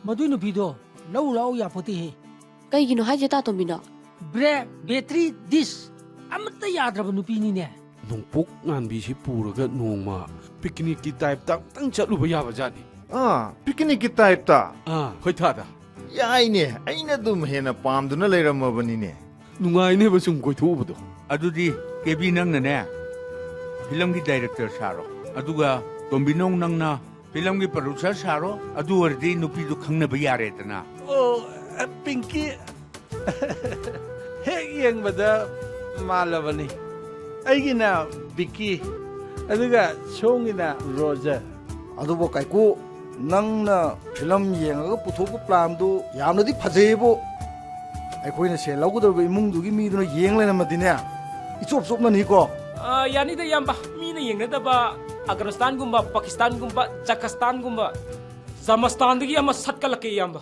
ꯃꯗꯨꯏ ꯅꯨꯄꯤꯗꯣ ꯂꯧ ꯂꯥꯛꯎ ꯌꯥꯄꯣꯠꯇꯦꯍꯦ꯫ ꯀꯩꯒꯤꯅꯣ ꯍꯥꯏꯁꯦ, ꯇꯥ ꯇꯣꯝꯕꯤꯅꯣ? ꯕ꯭ꯔꯦꯛ, ꯕꯦꯇ꯭ꯔꯤ, ꯗꯤꯁ ꯑꯃꯠꯇ ꯌꯥꯗ꯭ꯔꯕ ꯅꯨꯄꯤꯅꯤꯅꯦ꯫ ꯅꯣꯡꯄꯣꯛ ꯉꯥꯟꯕꯤꯁꯤ ꯄꯨꯔꯒ ꯅꯣꯡꯃ ꯄꯤꯛꯅꯤꯛꯀꯤ ꯇꯥꯏꯞꯇ ꯑꯝꯇꯪ ꯆꯠꯂꯨꯕ ꯌꯥꯕ ꯖꯥꯠꯅꯤ꯫ ꯑꯥ, ꯄꯤꯛꯅꯤꯛꯀꯤ ꯇꯥꯏꯞꯇ? ꯑꯥ, ꯍꯣꯏ ꯊꯥꯗ꯫ ꯌꯥꯏꯅꯦ, ꯑꯩꯅ ꯑꯗꯨꯝ ꯍꯦꯟꯅ ꯄꯥꯝꯗꯨꯅ ꯂꯩꯔꯝꯃꯕꯅꯤꯅꯦ꯫ ꯅꯨꯡꯉꯥꯏꯅꯦꯕ ꯁꯨꯝ ꯀꯣꯏꯊꯣꯛꯎꯕꯗꯣ꯫ ꯑꯗꯨꯗꯤ ꯀꯦꯕꯤ, ꯅꯪꯅꯅꯦ ꯐꯤꯂꯝꯒꯤ ꯗꯥꯏꯔꯦꯛꯇꯔ ꯁꯥꯔꯣ, ꯑꯗꯨꯒ ꯇꯣꯝꯕꯤꯅꯧ, ꯅꯪꯅ ꯐꯤꯂꯝꯒꯤ ꯄ꯭ꯔꯣꯗ꯭ꯌꯨꯁꯔ ꯁꯥꯔꯣ꯫ ꯑꯗꯨ ꯑꯣꯏꯔꯗꯤ ꯅꯨꯄꯤꯗꯨ ꯈꯪꯅꯕ ꯌꯥꯔꯦꯗꯅ꯫ ꯑꯣ, ꯑ, ꯄꯤꯡꯀꯤ꯫ ꯍꯦꯛ ꯌꯦꯡꯕꯗ ꯃꯥꯜꯂꯕꯅꯤ꯫ ꯑꯩꯒꯤꯅ ꯕꯤꯀꯤ, ꯑꯗꯨꯒ ꯁꯣꯝꯒꯤꯅ ꯔꯣꯖꯔ꯫ ꯑꯗꯨꯕꯨ ꯀꯥꯏꯀꯨ, ꯅꯪꯅ ꯐꯤꯂꯝ ꯌꯦꯡꯉꯒ ꯄꯨꯊꯣꯛꯄ ꯄ꯭ꯂꯥꯟꯗꯨ ꯌꯥꯝꯅꯗꯤ ꯐꯖꯩꯌꯦꯕꯨ, ꯑꯩꯈꯣꯏꯅ ꯁꯦꯜ ꯂꯧꯒꯗꯧꯔꯤꯕ ꯏꯃꯨꯡꯗꯨꯒꯤ ꯃꯤꯗꯨꯅ ꯌꯦꯡ ꯂꯩꯔꯝꯃꯗꯤꯅꯦ, ꯏꯆꯣꯞ ꯆꯣꯞꯅꯅꯤꯀꯣ꯫ ꯑ, ꯌꯥꯅꯤꯗ, ꯏꯌꯥꯝꯕ꯫ ꯃꯤꯅ ꯌꯦꯡꯅꯗꯕ ꯑꯒ꯭ꯔꯁꯇꯥꯟꯒꯨꯝꯕ, ꯄꯥꯀꯤꯁꯇꯥꯟꯒꯨꯝꯕ, ꯖꯀꯁꯇꯥꯟꯒꯨꯝꯕ, ꯖꯃꯁꯇꯥꯟꯗꯒꯤ ꯑꯃ ꯁꯠꯀꯠꯂꯛꯀꯦ, ꯏꯌꯥꯝꯕ꯫